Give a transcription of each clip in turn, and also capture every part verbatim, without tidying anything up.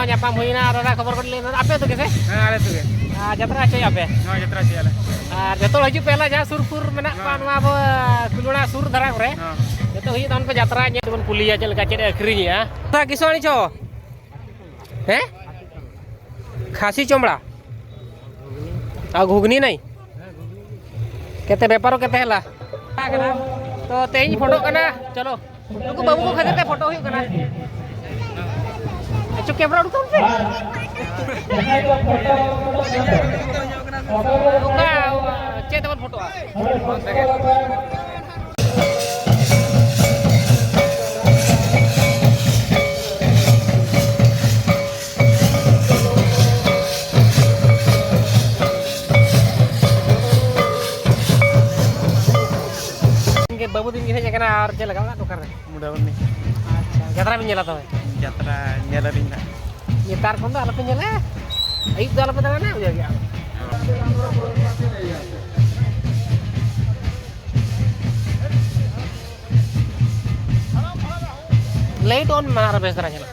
ᱧᱟᱯᱟᱢ ᱦᱩᱭᱱᱟ, ᱟᱨ ᱚᱱᱟ ᱠᱷᱚᱵᱚᱨ ᱠᱚ ᱞᱟᱹᱭ ᱮᱫᱟ, ᱟᱯᱮ ᱟᱹᱛᱩ ᱜᱮ ᱥᱮ? ᱦᱮᱸ, ᱟᱞᱮ ᱟᱹᱛᱩ ᱜᱮ᱾ ᱟᱨ ᱡᱟᱛᱨᱟ ᱦᱚᱪᱚᱭᱟᱯᱮ? ᱦᱮᱸ, ᱡᱟᱛᱨᱟ ᱦᱚᱪᱚᱭᱟᱞᱮ᱾ ᱟᱨ ᱡᱚᱛᱚ ᱦᱚᱲ ᱦᱤᱡᱩᱜ ᱯᱮ, ᱮᱞᱟ ᱡᱟᱦᱟᱸ ᱥᱩᱨ ᱥᱩᱨ ᱢᱮᱱᱟᱜ ᱠᱚᱣᱟ, ᱦᱮᱸ᱾ ᱱᱚᱣᱟ ᱟᱵᱚ ᱠᱩᱞᱩᱲᱟ ᱥᱩᱨ ᱫᱷᱟᱨᱟ ᱠᱚᱨᱮ, ᱦᱮᱸ᱾ ᱡᱚᱛᱚ ᱦᱤᱡᱩᱜ ᱛᱟᱵᱚᱱ ᱯᱮ ᱡᱟᱛᱨᱟ ᱧᱮᱞ, ᱛᱮᱵᱚᱱ ᱠᱩᱞᱤᱭᱟ ᱪᱮᱫ ᱞᱮᱠᱟ ᱪᱮᱫ ᱮ ᱟᱹᱠᱷᱨᱤᱧᱮᱜᱼᱟ᱾ ᱛᱟ ᱠᱤᱥᱟᱹᱬ ᱪᱚ? ᱦᱮᱸ? ᱠᱷᱟᱹᱥᱤ ᱪᱚᱢᱲᱟ ᱟᱨ ᱜᱷᱩᱜᱽᱱᱤ ᱱᱟᱭ᱾ ᱠᱮᱛᱮ ᱵᱮᱯᱟᱨᱚ ᱠᱮᱛᱮ ᱦᱮᱞᱟ᱾ ᱛᱚ ᱛᱮᱦᱮᱧ ᱯᱷᱳᱴᱳᱜ ᱠᱟᱱᱟ, ᱪᱚᱞᱚ᱾ ᱱᱩᱠᱩ ᱵᱟᱹᱵᱩ ᱠᱚ ᱠᱷᱟᱹᱛᱤᱨ ᱛᱮ ᱯᱷᱳᱴᱳ ᱦᱩᱭᱩᱜ ᱠᱟᱱᱟ᱾ ᱟᱪᱪᱷᱟ, ᱠᱮᱢᱨᱟ ᱩᱰᱩᱠ ᱛᱟᱵᱚᱱ ᱯᱮ᱾ ᱚᱠᱟ, ᱪᱮᱫ ᱛᱮᱵᱚᱱ ᱯᱷᱳᱴᱳᱜᱼᱟ? ᱜᱮ ᱵᱟᱹᱵᱩ ᱛᱤᱧ ᱦᱮᱡ ᱟᱠᱟᱱᱟ᱾ ᱟᱨ ᱪᱮᱫ ᱞᱮᱠᱟ ᱚᱲᱟᱜ ᱫᱚ ᱚᱠᱟᱨᱮ? ᱢᱩᱰᱟᱵᱚᱱᱤ᱾ ᱟᱪᱪᱷᱟ, ᱡᱟᱛᱨᱟ ᱵᱤᱱ ᱧᱮᱞᱟ ᱛᱚᱵᱮ? ᱡᱟᱛᱨᱟ ᱧᱮᱞ ᱟᱹᱞᱤᱧ ᱱᱟᱜ᱾ ᱱᱮᱛᱟᱨ ᱠᱷᱚᱱ ᱫᱚ ᱟᱞᱚᱯᱮ ᱧᱮᱞᱟ, ᱟᱹᱭᱩᱵ ᱫᱚ ᱟᱞᱚᱯᱮ ᱫᱟᱬᱟᱱᱟ, ᱵᱩᱡᱷᱟᱹᱣ ᱠᱮᱜᱼᱟ? ᱞᱟᱭᱤᱴ ᱚᱱ ᱢᱮ ᱟᱨ ᱵᱮᱥ ᱫᱷᱟᱨᱟ ᱧᱮᱞᱚᱜ᱾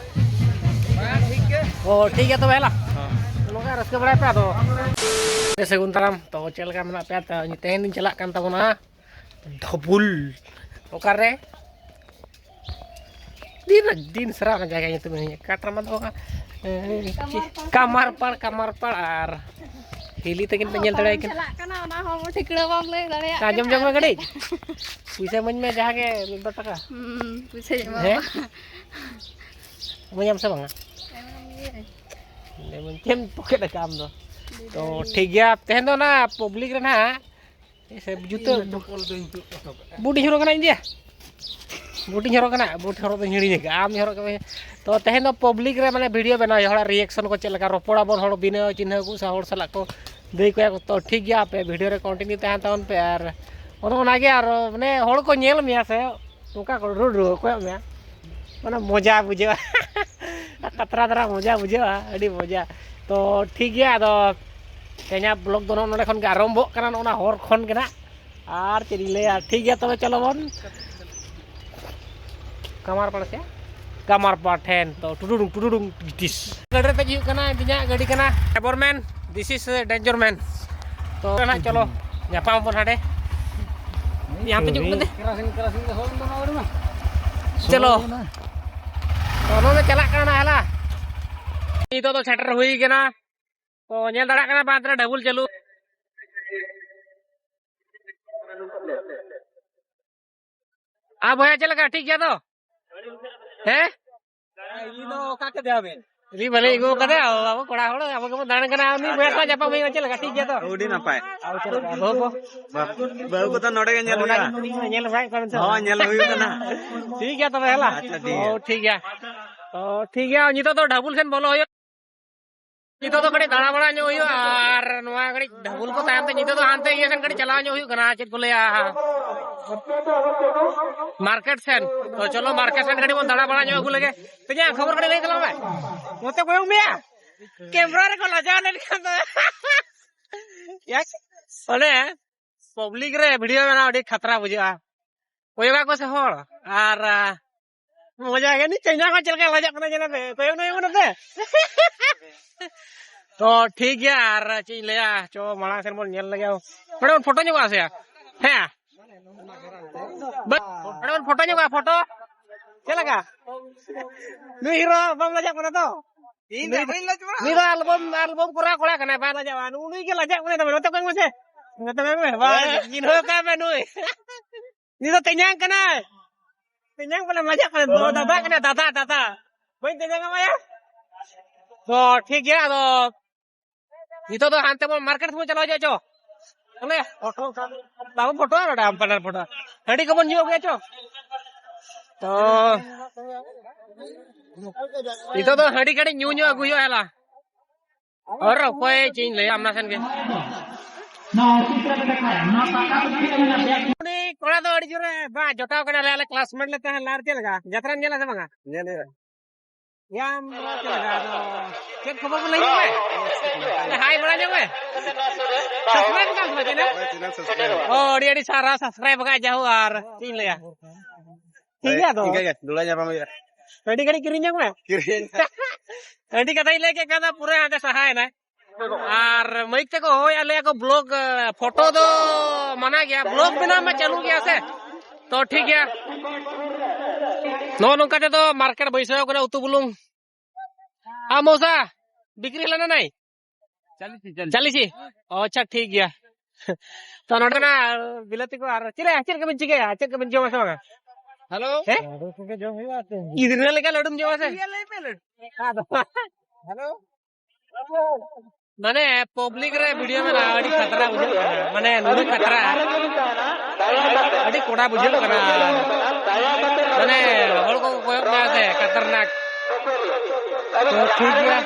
ᱚ, ᱴᱷᱤᱠ ᱜᱮᱭᱟ ᱛᱚᱵᱮ, ᱦᱮᱞᱟ᱾ ᱦᱚᱸ᱾ ᱱᱚᱝᱠᱟ ᱨᱟᱹᱥᱠᱟᱹ ᱵᱟᱲᱟᱭ ᱯᱮ ᱟᱫᱚ᱾ ᱥᱟᱹᱜᱩᱱ ᱫᱟᱨᱟᱢ᱾ ᱛᱚ, ᱪᱮᱫ ᱞᱮᱠᱟ ᱢᱮᱱᱟᱜ ᱯᱮᱭᱟ? ᱛᱚ, ᱛᱮᱦᱮᱧ ᱞᱤᱧ ᱪᱟᱞᱟᱜ ᱠᱟᱱ ᱛᱟᱵᱚᱱᱟ ᱫᱷᱚᱵᱩᱞ᱾ ᱚᱠᱟᱨᱮ? ᱫᱤᱱ, ᱫᱤᱱ ᱥᱟᱨᱟ ᱚᱱᱟ ᱡᱟᱭᱜᱟ ᱧᱩᱛᱩᱢ ᱤᱧ ᱠᱟᱴ ᱨᱮᱢᱟ ᱫᱚ ᱵᱟᱝᱟ᱾ ᱮ, ᱠᱟᱢᱟᱨᱯᱟᱲ᱾ ᱠᱟᱢᱟᱨᱯᱟᱲ, ᱠᱟᱢᱟᱨᱯᱟᱲ ᱟᱨ ᱦᱤᱞᱤ ᱛᱟᱹᱠᱤᱱ ᱯᱮ ᱧᱮᱞ ᱫᱟᱲᱮᱭᱟᱭ ᱠᱟᱱᱟ᱾ ᱪᱟᱞᱟᱜ ᱠᱟᱱᱟ, ᱚᱱᱟ ᱦᱚᱸ ᱴᱷᱤᱠᱟᱹ ᱵᱟᱢ ᱞᱟᱹᱭ ᱫᱟᱲᱮᱭᱟᱜ ᱟᱸᱡᱚᱢ ᱠᱟᱱᱟ᱾ ᱡᱚᱝ ᱢᱮ ᱠᱟᱹᱴᱤᱡ᱾ ᱯᱩᱭᱥᱟᱹ ᱤᱢᱟᱹᱧ ᱢᱮ ᱡᱟᱦᱟᱸ ᱜᱮ ᱢᱤᱫ ᱵᱟᱨ ᱴᱟᱠᱟ᱾ ᱦᱩᱸ, ᱯᱩᱭᱥᱟᱹᱧ ᱮᱢᱟᱢᱟ᱾ ᱦᱮᱸ? ᱤᱢᱟᱹᱧᱟᱢ ᱥᱮ ᱵᱟᱝᱟ? ᱮᱢᱟᱢ ᱜᱤᱭᱟᱹᱧ᱾ ᱞᱟᱹᱭ ᱢᱮ, ᱪᱮᱫ ᱮᱢ ᱯᱚᱠᱮᱴ ᱟᱠᱟᱫ ᱟᱢ ᱫᱚ? ᱞᱟᱹᱭ ᱛᱚ, ᱫᱟᱲᱮᱭᱟᱹᱧ᱾ ᱴᱷᱤᱠ ᱜᱮᱭᱟ, ᱛᱮᱦᱮᱧ ᱫᱚ ᱚᱱᱟ ᱯᱟᱵᱽᱞᱤᱠ ᱨᱮ ᱱᱟᱦᱟᱜ ᱥᱮ ᱡᱩᱛᱟᱹ ᱤᱧ ᱫᱚ ᱪᱚᱯᱚᱞ ᱫᱚᱧ ᱛᱩᱫ ᱦᱚᱴᱚ ᱠᱟᱜᱼᱟ᱾ ᱵᱩᱴ ᱤᱧ ᱦᱚᱨᱚᱜ ᱠᱟᱱᱟ ᱤᱧ ᱫᱚᱭᱟ᱾ ᱵᱩᱴ ᱤᱧ ᱦᱚᱨᱚᱜ ᱠᱟᱱᱟ, ᱵᱩᱴ ᱦᱚᱨᱚᱜ ᱫᱚᱧ ᱦᱤᱲᱤᱧ ᱟᱠᱟᱫᱼᱟ᱾ ᱟᱢ ᱦᱚᱨᱚᱜ ᱠᱟᱜ ᱢᱮ᱾ ᱛᱚ, ᱛᱮᱦᱮᱧ ᱫᱚ ᱯᱟᱵᱽᱞᱤᱠ ᱨᱮ ᱢᱟᱱᱮ ᱵᱷᱤᱰᱤᱭᱳ ᱵᱮᱱᱟᱣ ᱦᱩᱭᱩᱜᱼᱟ, ᱦᱚᱲᱟᱜ ᱨᱤᱭᱮᱠᱥᱚᱱ ᱠᱚ ᱪᱮᱫ ᱞᱮᱠᱟ, ᱨᱚᱯᱚᱲ ᱟᱵᱚᱱ ᱦᱚᱲ ᱵᱤᱱᱟᱹ ᱪᱤᱱᱦᱟᱹ ᱠᱚ ᱥᱟᱶ ᱦᱚᱲ ᱥᱟᱞᱟᱜ ᱠᱚ ᱫᱟᱹᱭ ᱠᱚᱭᱟ ᱠᱚ᱾ ᱛᱚ, ᱴᱷᱤᱠ ᱜᱮᱭᱟ, ᱟᱯᱮ ᱵᱷᱤᱰᱤᱭᱳ ᱨᱮ ᱠᱚᱱᱴᱤᱱᱤᱭᱩ ᱛᱟᱦᱮᱱ ᱛᱟᱵᱚᱱ ᱯᱮ᱾ ᱟᱨ ᱚᱱᱮ ᱚᱱᱟᱜᱮ, ᱟᱨ ᱢᱟᱱᱮ ᱦᱚᱲ ᱠᱚ ᱧᱮᱞ ᱢᱮᱭᱟ ᱥᱮ, ᱱᱚᱝᱠᱟ ᱠᱚ ᱨᱩᱲ ᱨᱩᱣᱟᱹᱲ ᱠᱚᱭᱚᱜ ᱢᱮᱭᱟ, ᱢᱟᱱᱮ ᱢᱚᱡᱟ ᱵᱩᱡᱷᱟᱹᱜᱼᱟ᱾ ᱠᱟᱛᱨᱟ ᱫᱷᱟᱨᱟ ᱢᱚᱡᱟ ᱵᱩᱡᱷᱟᱹᱜᱼᱟ, ᱟᱹᱰᱤ ᱢᱚᱡᱟ᱾ ᱛᱚ, ᱴᱷᱤᱠ ᱜᱮᱭᱟ, ᱟᱫᱚ ᱛᱮᱦᱮᱧᱟᱜ ᱵᱞᱚᱜ ᱫᱚ ᱱᱚᱜᱼᱚ ᱱᱚᱰᱮ ᱠᱷᱚᱱ ᱜᱮ ᱟᱨᱚᱢᱵᱷᱚᱜ ᱠᱟᱱᱟ, ᱱᱚᱜᱼᱚ ᱱᱟ ᱦᱚᱨ ᱠᱷᱚᱱ ᱜᱮ ᱱᱟᱜ᱾ ᱟᱨ ᱪᱮᱫ ᱤᱧ ᱞᱟᱹᱭᱟ, ᱴᱷᱤᱠ ᱜᱮᱭᱟ, ᱛᱚᱵᱮ ᱪᱚᱞᱚ ᱵᱚᱱ ᱠᱟᱢᱟᱨ ᱯᱟᱲᱟ ᱥᱮ᱾ ᱠᱟᱢᱟᱨᱯᱟ ᱴᱷᱮᱱ ᱛᱚ ᱴᱩᱰᱩᱰᱩᱝ ᱴᱩᱰᱩᱰᱩᱝ ᱴᱤᱥ᱾ ᱜᱟᱹᱰᱤ ᱨᱮ ᱫᱮᱡ ᱦᱩᱭᱩᱜ ᱠᱟᱱᱟ, ᱤᱧᱟᱹᱜ ᱜᱟᱹᱰᱤ ᱠᱟᱱᱟ᱾ ᱰᱮᱵᱚᱨ ᱢᱮᱱ, this is ᱰᱮᱧᱡᱚᱨ ᱢᱮᱱ᱾ ᱛᱚ ᱱᱟᱦᱟᱜ ᱪᱚᱞᱚ ᱧᱟᱯᱟᱢ ᱟᱵᱚᱱ ᱦᱟᱸᱰᱮ᱾ ᱭᱟᱦᱟᱸ ᱯᱮ ᱡᱩᱜ ᱠᱟᱛᱮ᱾ ᱠᱮᱨᱟᱥᱤᱱ, ᱠᱮᱨᱟᱥᱤᱱ ᱫᱚ ᱦᱚᱸ ᱫᱚ ᱱᱚᱣᱟ ᱨᱮᱢᱟ᱾ ᱪᱚᱞᱚ᱾ ᱛᱚ ᱱᱚᱣᱟ ᱫᱚ ᱪᱟᱞᱟᱜ ᱠᱟᱱᱟ ᱱᱟᱦᱟᱜ ᱦᱮᱞᱟ᱾ ᱱᱤᱛᱚᱜ ᱫᱚ ᱥᱮᱴᱮᱨ ᱦᱩᱭ ᱠᱟᱱᱟ᱾ ᱛᱚ ᱧᱮᱞ ᱫᱟᱲᱮᱭᱟᱜ ᱠᱟᱱᱟ ᱵᱟᱸᱫᱽ ᱨᱮ ᱰᱷᱟᱵᱩᱞ ᱪᱟᱹᱞᱩ᱾ ᱟᱨ ᱵᱚᱭᱦᱟ ᱪᱮᱫ ᱞᱮᱠᱟ ᱴᱷᱤᱠ ᱜᱮᱭᱟ ᱛᱚ? ᱦᱮᱸ? ᱤᱧ ᱫᱚ ᱚᱠᱟ ᱠᱮᱫᱮᱭᱟ ᱵᱮᱱ? ᱨᱤ ᱵᱷᱟᱞᱮ ᱟᱹᱜᱩ ᱠᱟᱫᱮ, ᱟᱵᱚ ᱠᱚᱲᱟ ᱦᱚᱲ, ᱟᱵᱚ ᱜᱮᱵᱚᱱ ᱫᱟᱬᱟᱱ ᱠᱟᱱᱟ, ᱩᱱᱤ ᱵᱚᱭᱦᱟ ᱥᱟᱞᱟᱜ ᱧᱟᱯᱟᱢ ᱦᱩᱭᱩᱜᱼᱟ, ᱪᱮᱫ ᱞᱮᱠᱟ ᱴᱷᱤᱠ ᱜᱮᱭᱟ ᱛᱚ? ᱟᱹᱰᱤ ᱱᱟᱯᱟᱭ᱾ ᱵᱟᱹᱦᱩ ᱠᱚ? ᱵᱟ-, ᱵᱟᱹᱦᱩ ᱠᱚᱫᱚ ᱱᱚᱰᱮ ᱜᱮ ᱧᱮᱞ ᱦᱩᱭᱩᱜᱼᱟ᱾ ᱧᱮᱞ ᱦᱩᱭᱩᱜ ᱠᱟᱱᱟ᱾ ᱦᱳᱭ, ᱧᱮᱞ ᱦᱩᱭᱩᱜ ᱠᱟᱱᱟ᱾ ᱴᱷᱤᱠ ᱜᱮᱭᱟ ᱛᱚᱵᱮ, ᱦᱮᱞᱟ? ᱟᱪᱪᱷᱟ, ᱴᱷᱤᱠ ᱜᱮᱭᱟ᱾ ᱚ, ᱴᱷᱤᱠ ᱜᱮᱭᱟ᱾ ᱚ, ᱴᱷᱤᱠ ᱜᱮᱭᱟ, ᱱᱤᱛᱚᱜ ᱫᱚ ᱰᱷᱟᱵᱩᱞ ᱥᱮᱱ ᱵᱚᱞᱚ ᱦᱩᱭᱩᱜᱼᱟ᱾ ᱱᱤᱛᱚᱜ ᱫᱚ ᱠᱟᱹᱴᱤᱡ ᱫᱟᱬᱟ ᱵᱟᱲᱟ ᱧᱚᱜ ᱦᱩᱭᱩᱜᱼᱟ, ᱟᱨ ᱱᱚᱣᱟ ᱠᱟᱹᱴᱤᱡ ᱰᱷᱟᱵᱩᱞ ᱠᱚ ᱛᱟᱭᱚᱢ ᱛᱮ ᱱᱤᱛᱚᱜ ᱫᱚ ᱦᱟᱱᱛᱮ ᱤᱭᱟᱹ ᱥᱮᱱ ᱠᱟᱹᱴᱤᱡ ᱪᱟᱞᱟᱣ ᱧᱚᱜ ᱦᱩᱭᱩᱜ ᱠᱟᱱᱟ, ᱪᱮᱫ ᱠᱚ ᱞᱟᱹᱭᱟ, ᱢᱟᱨᱠᱮᱴ ᱥᱮᱱ᱾ ᱛᱚ ᱪᱚᱞᱚ ᱢᱟᱨᱠᱮᱴ ᱥᱮᱱ ᱠᱟᱹᱴᱤᱡ ᱵᱚᱱ ᱫᱟᱬᱟ ᱵᱟᱲᱟ ᱧᱚᱜ ᱟᱹᱜᱩ ᱞᱮᱜᱮ᱾ ᱛᱮᱧᱟ ᱠᱷᱚᱵᱚᱨ ᱠᱟᱹᱴᱤᱡ ᱞᱟᱹᱭ ᱛᱟᱞᱟᱝ ᱢᱮ᱾ ᱱᱚᱛᱮ ᱠᱚᱭᱚᱜ ᱢᱮᱭᱟ, ᱠᱮᱢᱨᱟ ᱨᱮᱠᱚ ᱞᱟᱡᱟᱣ ᱞᱮᱱᱠᱷᱟᱱ ᱫᱚ᱾ ᱭᱟᱠ, ᱚᱱᱮ ᱯᱟᱵᱽᱞᱤᱠ ᱨᱮ ᱵᱷᱤᱰᱤᱭᱳ ᱵᱮᱱᱟᱣ ᱟᱹᱰᱤ ᱠᱷᱟᱛᱨᱟ ᱵᱩᱡᱷᱟᱹᱜᱼᱟ᱾ ᱠᱚᱭᱚᱜᱟ ᱠᱚ ᱥᱮ ᱦᱚᱲ, ᱟᱨ, ᱟ, ᱢᱚᱡᱟ ᱜᱮ᱾ ᱱᱤᱛ ᱪᱮᱧᱟ ᱠᱚ ᱪᱮᱫ ᱞᱮᱠᱟ ᱞᱟᱡᱟᱜ ᱠᱟᱱᱟ, ᱧᱮᱞ ᱯᱮ, ᱠᱚᱭᱚᱜ ᱱᱚᱭᱚᱜ ᱠᱟᱱᱟ ᱯᱮ᱾ ᱛᱚ ᱴᱷᱤᱠ ᱜᱮᱭᱟ, ᱟᱨ ᱪᱮᱫ ᱤᱧ ᱞᱟᱹᱭᱟ, ᱪᱚ ᱢᱟᱲᱟᱝ ᱥᱮᱱ ᱵᱚᱱ ᱧᱮᱞ ᱞᱮᱜᱮ᱾ ᱱᱚᱰᱮ ᱵᱚᱱ ᱯᱷᱳᱴᱳ ᱧᱚᱜᱚᱜᱼᱟ ᱥᱮ? ᱦᱮᱸ, ᱵᱟ-, ᱱᱚᱰᱮ ᱵᱚᱱ ᱯᱷᱳᱴᱳ ᱧᱚᱜᱚᱜᱼᱟ, ᱯᱷᱳᱴᱳ᱾ ᱪᱮᱫ ᱞᱮᱠᱟ? ᱱᱩᱭ ᱦᱤᱨᱳ ᱵᱟᱢ ᱞᱟᱡᱟᱜ ᱠᱟᱱᱟ ᱛᱚ? ᱤᱧ ᱫᱚ ᱱᱩᱭ, ᱵᱟᱹᱧ ᱞᱟᱡᱟᱜ ᱠᱟᱱᱟ᱾ ᱱᱩᱭ ᱫᱚ ᱟᱞᱵᱚᱢ, ᱟᱞᱵᱚᱢ ᱠᱚᱨᱟᱣ ᱠᱚᱲᱟ ᱠᱟᱱᱟᱭ, ᱵᱟᱭ ᱞᱟᱡᱟᱜᱼᱟ᱾ ᱱᱩᱭ ᱜᱮ ᱞᱟᱡᱟᱜ ᱠᱟᱱᱟᱭ, ᱛᱚᱵᱮ ᱱᱚᱛᱮ ᱠᱚᱭᱚᱜ ᱢᱮᱥᱮ᱾ ᱱᱚᱛᱮ ᱠᱚᱭᱚᱜ ᱢᱮ, ᱵᱟᱭ ᱦᱮᱸ᱾ ᱪᱤᱱᱦᱟᱹᱣ ᱠᱟᱜ ᱢᱮ ᱱᱩᱭ᱾ ᱩᱱᱤ ᱫᱚ ᱛᱮᱧᱟᱝ ᱠᱟᱱᱟᱭ᱾ ᱛᱮᱧᱟᱝ ᱵᱚᱞᱮ ᱢᱟᱡᱷᱟ ᱠᱟᱱᱟᱭ, ᱫᱟᱫᱟ ᱠᱟᱱᱟᱭ, ᱫᱟᱫᱟ, ᱫᱟᱫᱟ᱾ ᱵᱟᱹᱧ ᱛᱮᱧᱟᱝ ᱟᱢᱟᱭᱟ? ᱛᱚ, ᱴᱷᱤᱠ ᱜᱮᱭᱟ, ᱟᱫᱚ ᱱᱤᱛᱚᱜ ᱫᱚ ᱦᱟᱱᱛᱮ ᱵᱚᱱ ᱢᱟᱨᱠᱮᱴ ᱥᱮᱫ ᱵᱚᱱ ᱪᱟᱞᱟᱣ ᱦᱤᱡᱩᱜᱼᱟ, ᱪᱚ᱾ ᱵᱚᱞᱮ, ᱯᱷᱳᱴᱳ, ᱵᱟᱵᱚ ᱯᱷᱳᱴᱳᱜᱼᱟ ᱱᱚᱰᱮ, ᱟᱢ ᱯᱟᱱᱟᱨ ᱯᱷᱳᱴᱳ᱾ ᱦᱟᱺᱰᱤ ᱠᱚᱵᱚᱱ ᱧᱩ ᱟᱹᱜᱩᱭᱟ, ᱪᱚ᱾ ᱛᱚ, ᱱᱤᱛᱚᱜ ᱫᱚ ᱦᱟᱺᱰᱤ ᱠᱟᱹᱴᱤᱡ ᱧᱩ ᱧᱚᱜ ᱟᱹᱜᱩ ᱦᱩᱭᱩᱜᱼᱟ, ᱦᱮᱞᱟ᱾ ᱟᱨ ᱚᱠᱚᱭ ᱪᱮᱫ ᱤᱧ ᱞᱟᱹᱭᱟ, ᱟᱢ ᱱᱟᱥᱮᱱ ᱜᱮ᱾ ᱩᱱᱤ ᱠᱚᱲᱟ ᱫᱚ ᱟᱹᱰᱤ ᱡᱳᱨᱮ ᱵᱟ ᱡᱚᱴᱟᱣ ᱠᱟᱱᱟ, ᱟᱞᱮ, ᱟᱞᱮ ᱠᱞᱟᱥᱢᱮᱴ ᱞᱮ ᱛᱟᱦᱮᱸ ᱞᱮᱱᱟ᱾ ᱟᱨ ᱪᱮᱫ ᱞᱮᱠᱟ, ᱡᱟᱛᱨᱟᱢ ᱧᱮᱞᱟ ᱥᱮ ᱵᱟᱝᱟ? ᱧᱮᱞ ᱦᱩᱭᱩᱜᱼᱟ᱾ ᱭᱟᱢ ᱪᱮᱫ ᱞᱮᱠᱟ, ᱟᱫᱚ ᱪᱮᱫ ᱠᱷᱚᱵᱚᱨ ᱠᱚ ᱞᱟᱹᱭ ᱢᱮ? ᱦᱟᱭ ᱵᱟᱲᱟ ᱧᱚᱜ ᱢᱮ᱾ ᱥᱟᱵᱥᱠᱨᱟᱭᱤᱵ ᱠᱟᱜ ᱢᱮ ᱪᱮᱱᱮᱞ? ᱦᱳᱭ, ᱪᱮᱱᱮᱞ ᱥᱟᱵᱥᱠᱨᱟᱭᱤᱵ᱾ ᱚ, ᱟᱹᱰᱤ ᱟᱹᱰᱤ ᱥᱟᱨᱦᱟᱣ ᱥᱟᱵᱥᱠᱨᱟᱭᱤᱵ ᱠᱟᱜ, ᱡᱟᱦᱳ, ᱟᱨ ᱪᱮᱫ ᱤᱧ ᱞᱟᱹᱭᱟ? ᱴᱷᱤᱠ ᱜᱮᱭᱟ ᱛᱚ? ᱤᱱᱠᱟᱹ ᱜᱮ, ᱫᱩᱲᱟ ᱧᱟᱯᱟᱢ ᱦᱩᱭᱩᱜᱼᱟ᱾ ᱦᱟᱺᱰᱤ ᱜᱟᱹᱰᱤ ᱠᱤᱨᱤᱧ ᱧᱟᱢ ᱢᱮ᱾ ᱠᱤᱨᱤᱧ᱾ ᱦᱟᱺᱰᱤ ᱠᱟᱛᱷᱟᱧ ᱞᱟᱹᱭ ᱠᱮᱫ ᱠᱷᱟᱱ ᱫᱚ ᱯᱩᱨᱟᱹ ᱦᱟᱸᱰᱮ ᱥᱟᱦᱟᱭᱮᱱᱟᱭ᱾ ᱟᱨ ᱢᱟᱹᱭᱤᱠ ᱛᱮᱠᱚ ᱦᱚᱦᱚᱭᱟ, ᱞᱟᱹᱭᱟ ᱠᱚ ᱵᱞᱚᱜ, ᱮ, ᱯᱷᱳᱴᱳ ᱫᱚ ᱢᱟᱱᱟ ᱜᱮᱭᱟ, ᱵᱞᱚᱜ ᱵᱮᱱᱟᱣ ᱢᱟ ᱪᱟᱹᱞᱩ ᱜᱮᱭᱟ ᱥᱮ᱾ ᱛᱚ ᱴᱷᱤᱠ ᱜᱮᱭᱟ, ᱱᱚᱜᱼᱚ ᱱᱚᱝᱠᱟ ᱛᱮᱫᱚ ᱢᱟᱨᱠᱮᱴ ᱵᱟᱹᱭᱥᱟᱹᱣ ᱠᱟᱱᱟ ᱩᱛᱩ ᱵᱩᱞᱩᱝ᱾ ᱟᱨ ᱢᱚᱣᱥᱟ, ᱵᱤᱠᱨᱤ ᱞᱮᱱᱟ ᱱᱟᱭ? ᱪᱟᱞᱤᱥᱤ, ᱪᱟᱞᱤᱥᱤ᱾ ᱪᱟᱞᱤᱥᱤ? ᱚ, ᱟᱪᱪᱷᱟ, ᱴᱷᱤᱠ ᱜᱮᱭᱟ᱾ ᱛᱚ, ᱱᱚᱰᱮᱱᱟᱜ ᱵᱤᱞᱟᱹᱛᱤ ᱠᱚ ᱟᱨ ᱪᱮᱫ ᱨᱮ, ᱪᱮᱫ ᱠᱚᱵᱮᱱ ᱪᱤᱠᱟᱹᱭᱟ? ᱪᱮᱫ ᱠᱚᱵᱮᱱ ᱡᱚᱢᱟ ᱥᱮ ᱵᱟᱝᱟ? ᱦᱮᱞᱳ᱾ ᱦᱮᱸ? ᱦᱩᱲᱩ ᱠᱚᱜᱮ ᱡᱚᱢ ᱦᱩᱭᱩᱜᱼᱟ ᱛᱚ᱾ ᱜᱤᱫᱽᱨᱟᱹ ᱞᱮᱠᱟ ᱞᱟᱹᱰᱩᱢ ᱡᱚᱢᱟ ᱥᱮ? ᱦᱮᱞᱳ᱾ ᱢᱟᱱᱮ, ᱯᱟᱵᱽᱞᱤᱠ ᱨᱮ ᱵᱷᱤᱰᱤᱭᱳ ᱢᱮᱱᱟᱜᱼᱟ, ᱟᱹᱰᱤ ᱠᱷᱟᱛᱨᱟ ᱵᱩᱡᱷᱟᱹᱜ ᱠᱟᱱᱟ᱾ ᱢᱟᱱᱮ, ᱱᱩᱱᱟᱹᱜ ᱠᱷᱟᱛᱨᱟ, ᱟᱹᱰᱤ ᱠᱚᱰᱟ ᱵᱩᱡᱷᱟᱹᱜ ᱠᱟᱱᱟ᱾ ᱢᱟᱱᱮ, ᱦᱚᱲ ᱠᱚ ᱠᱚᱭᱚᱜ ᱢᱮᱭᱟ ᱥᱮ, ᱠᱷᱟᱛᱟᱨᱱᱟᱠ᱾ ᱛᱚ, ᱴᱷᱤᱠ ᱜᱮᱭᱟ,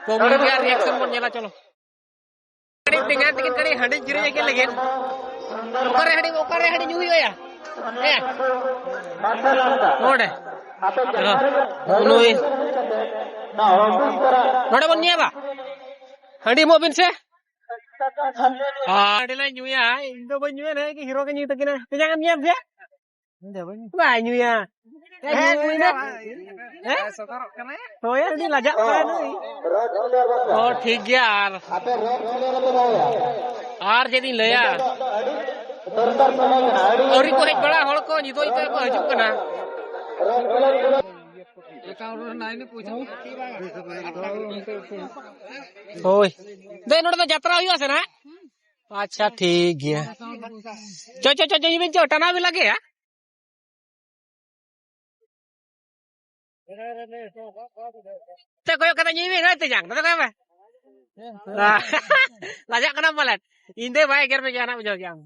ᱯᱟᱵᱽᱞᱤᱠ ᱨᱮᱭᱟᱜ ᱨᱤᱭᱮᱠᱥᱚᱱ ᱵᱚᱱ ᱧᱮᱞᱟ, ᱪᱚᱞᱚ᱾ ᱠᱟᱹᱴᱤᱡ ᱵᱮᱸᱜᱟᱲ ᱛᱤᱠᱤᱱ ᱠᱟᱹᱴᱤᱡ ᱦᱟᱺᱰᱤ ᱠᱤᱨᱤᱧ ᱟᱹᱠᱤᱱ ᱞᱟᱹᱜᱤᱫ᱾ ᱚᱠᱟᱨᱮ ᱦᱟᱺᱰᱤ, ᱚᱠᱟᱨᱮ ᱦᱟᱺᱰᱤ ᱧᱩ ᱦᱩᱭᱩᱜᱼᱟ? ᱦᱮᱸ᱾ ᱱᱚᱰᱮ᱾ ᱱᱩᱭ᱾ ᱱᱚᱰᱮ ᱵᱚᱱ ᱧᱩᱭᱟ ᱵᱟ? ᱦᱟᱺᱰᱤ ᱮᱢᱚᱜ ᱵᱤᱱ ᱥᱮ᱾ ᱟᱨ ᱦᱟᱺᱰᱤ ᱞᱮ ᱧᱩᱭᱟ᱾ ᱤᱧ ᱫᱚ ᱵᱟᱹᱧ ᱧᱩᱭᱟ, ᱱᱤᱭᱟᱹ ᱜᱮ ᱦᱤᱨᱳ ᱜᱮ ᱧᱩᱭ ᱛᱟᱹᱠᱤᱱᱟ᱾ ᱛᱮᱧᱟᱝ ᱮᱢ ᱧᱩᱭᱟ ᱥᱮ? ᱵᱟᱭ ᱧᱩᱭᱟ᱾ ᱦᱮᱸ, ᱧᱩᱭ ᱢᱮ᱾ ᱦᱮᱸ? ᱦᱳᱭ, ᱟᱹᱰᱤ ᱞᱟᱡᱟᱜ ᱠᱟᱱᱟᱭ ᱱᱩᱭ᱾ ᱚ, ᱴᱷᱤᱠ ᱜᱮᱭᱟ᱾ ᱟᱨ, ᱟᱨ ᱪᱮᱫ ᱤᱧ ᱞᱟᱹᱭᱟ? ᱟᱹᱣᱨᱤ ᱠᱚ ᱦᱮᱡ ᱵᱟᱲᱟ ᱦᱚᱲ ᱠᱚ, ᱱᱤᱛᱚᱜ ᱱᱤᱛᱚᱜ ᱠᱚ ᱦᱤᱡᱩᱜ ᱠᱟᱱᱟ᱾ ᱦᱳᱭ᱾ ᱫᱟᱹᱭ, ᱱᱚᱰᱮ ᱫᱚ ᱡᱟᱛᱨᱟ ᱦᱩᱭᱩᱜᱼᱟ ᱥᱮ ᱱᱟᱦᱟᱜ? ᱟᱪᱪᱷᱟ, ᱴᱷᱤᱠ ᱜᱮᱭᱟ᱾ ᱪᱚ, ᱪᱚ, ᱪᱚ, ᱪᱚ, ᱧᱩᱭ ᱵᱤᱱ ᱪᱚ, ᱴᱟᱱᱟ ᱵᱤᱱ ᱞᱟᱜᱮᱭᱟ᱾ ᱛᱮ ᱠᱚᱭᱚᱜ ᱠᱟᱛᱮ ᱧᱩᱭ ᱵᱤᱱ, ᱦᱳᱭ ᱛᱮ ᱡᱟᱝ, ᱱᱚᱛᱮ ᱠᱚᱭᱚᱜ ᱢᱮ᱾ ᱞᱟᱡᱟᱜ ᱠᱟᱱᱟᱢ ᱯᱟᱞᱮᱫ? ᱤᱧ ᱫᱚ ᱵᱟᱭ ᱮᱜᱮᱨ ᱢᱮ ᱜᱮᱭᱟ, ᱱᱟᱜ ᱵᱩᱡᱷᱟᱹᱣ ᱠᱮᱜᱼᱟᱢ᱾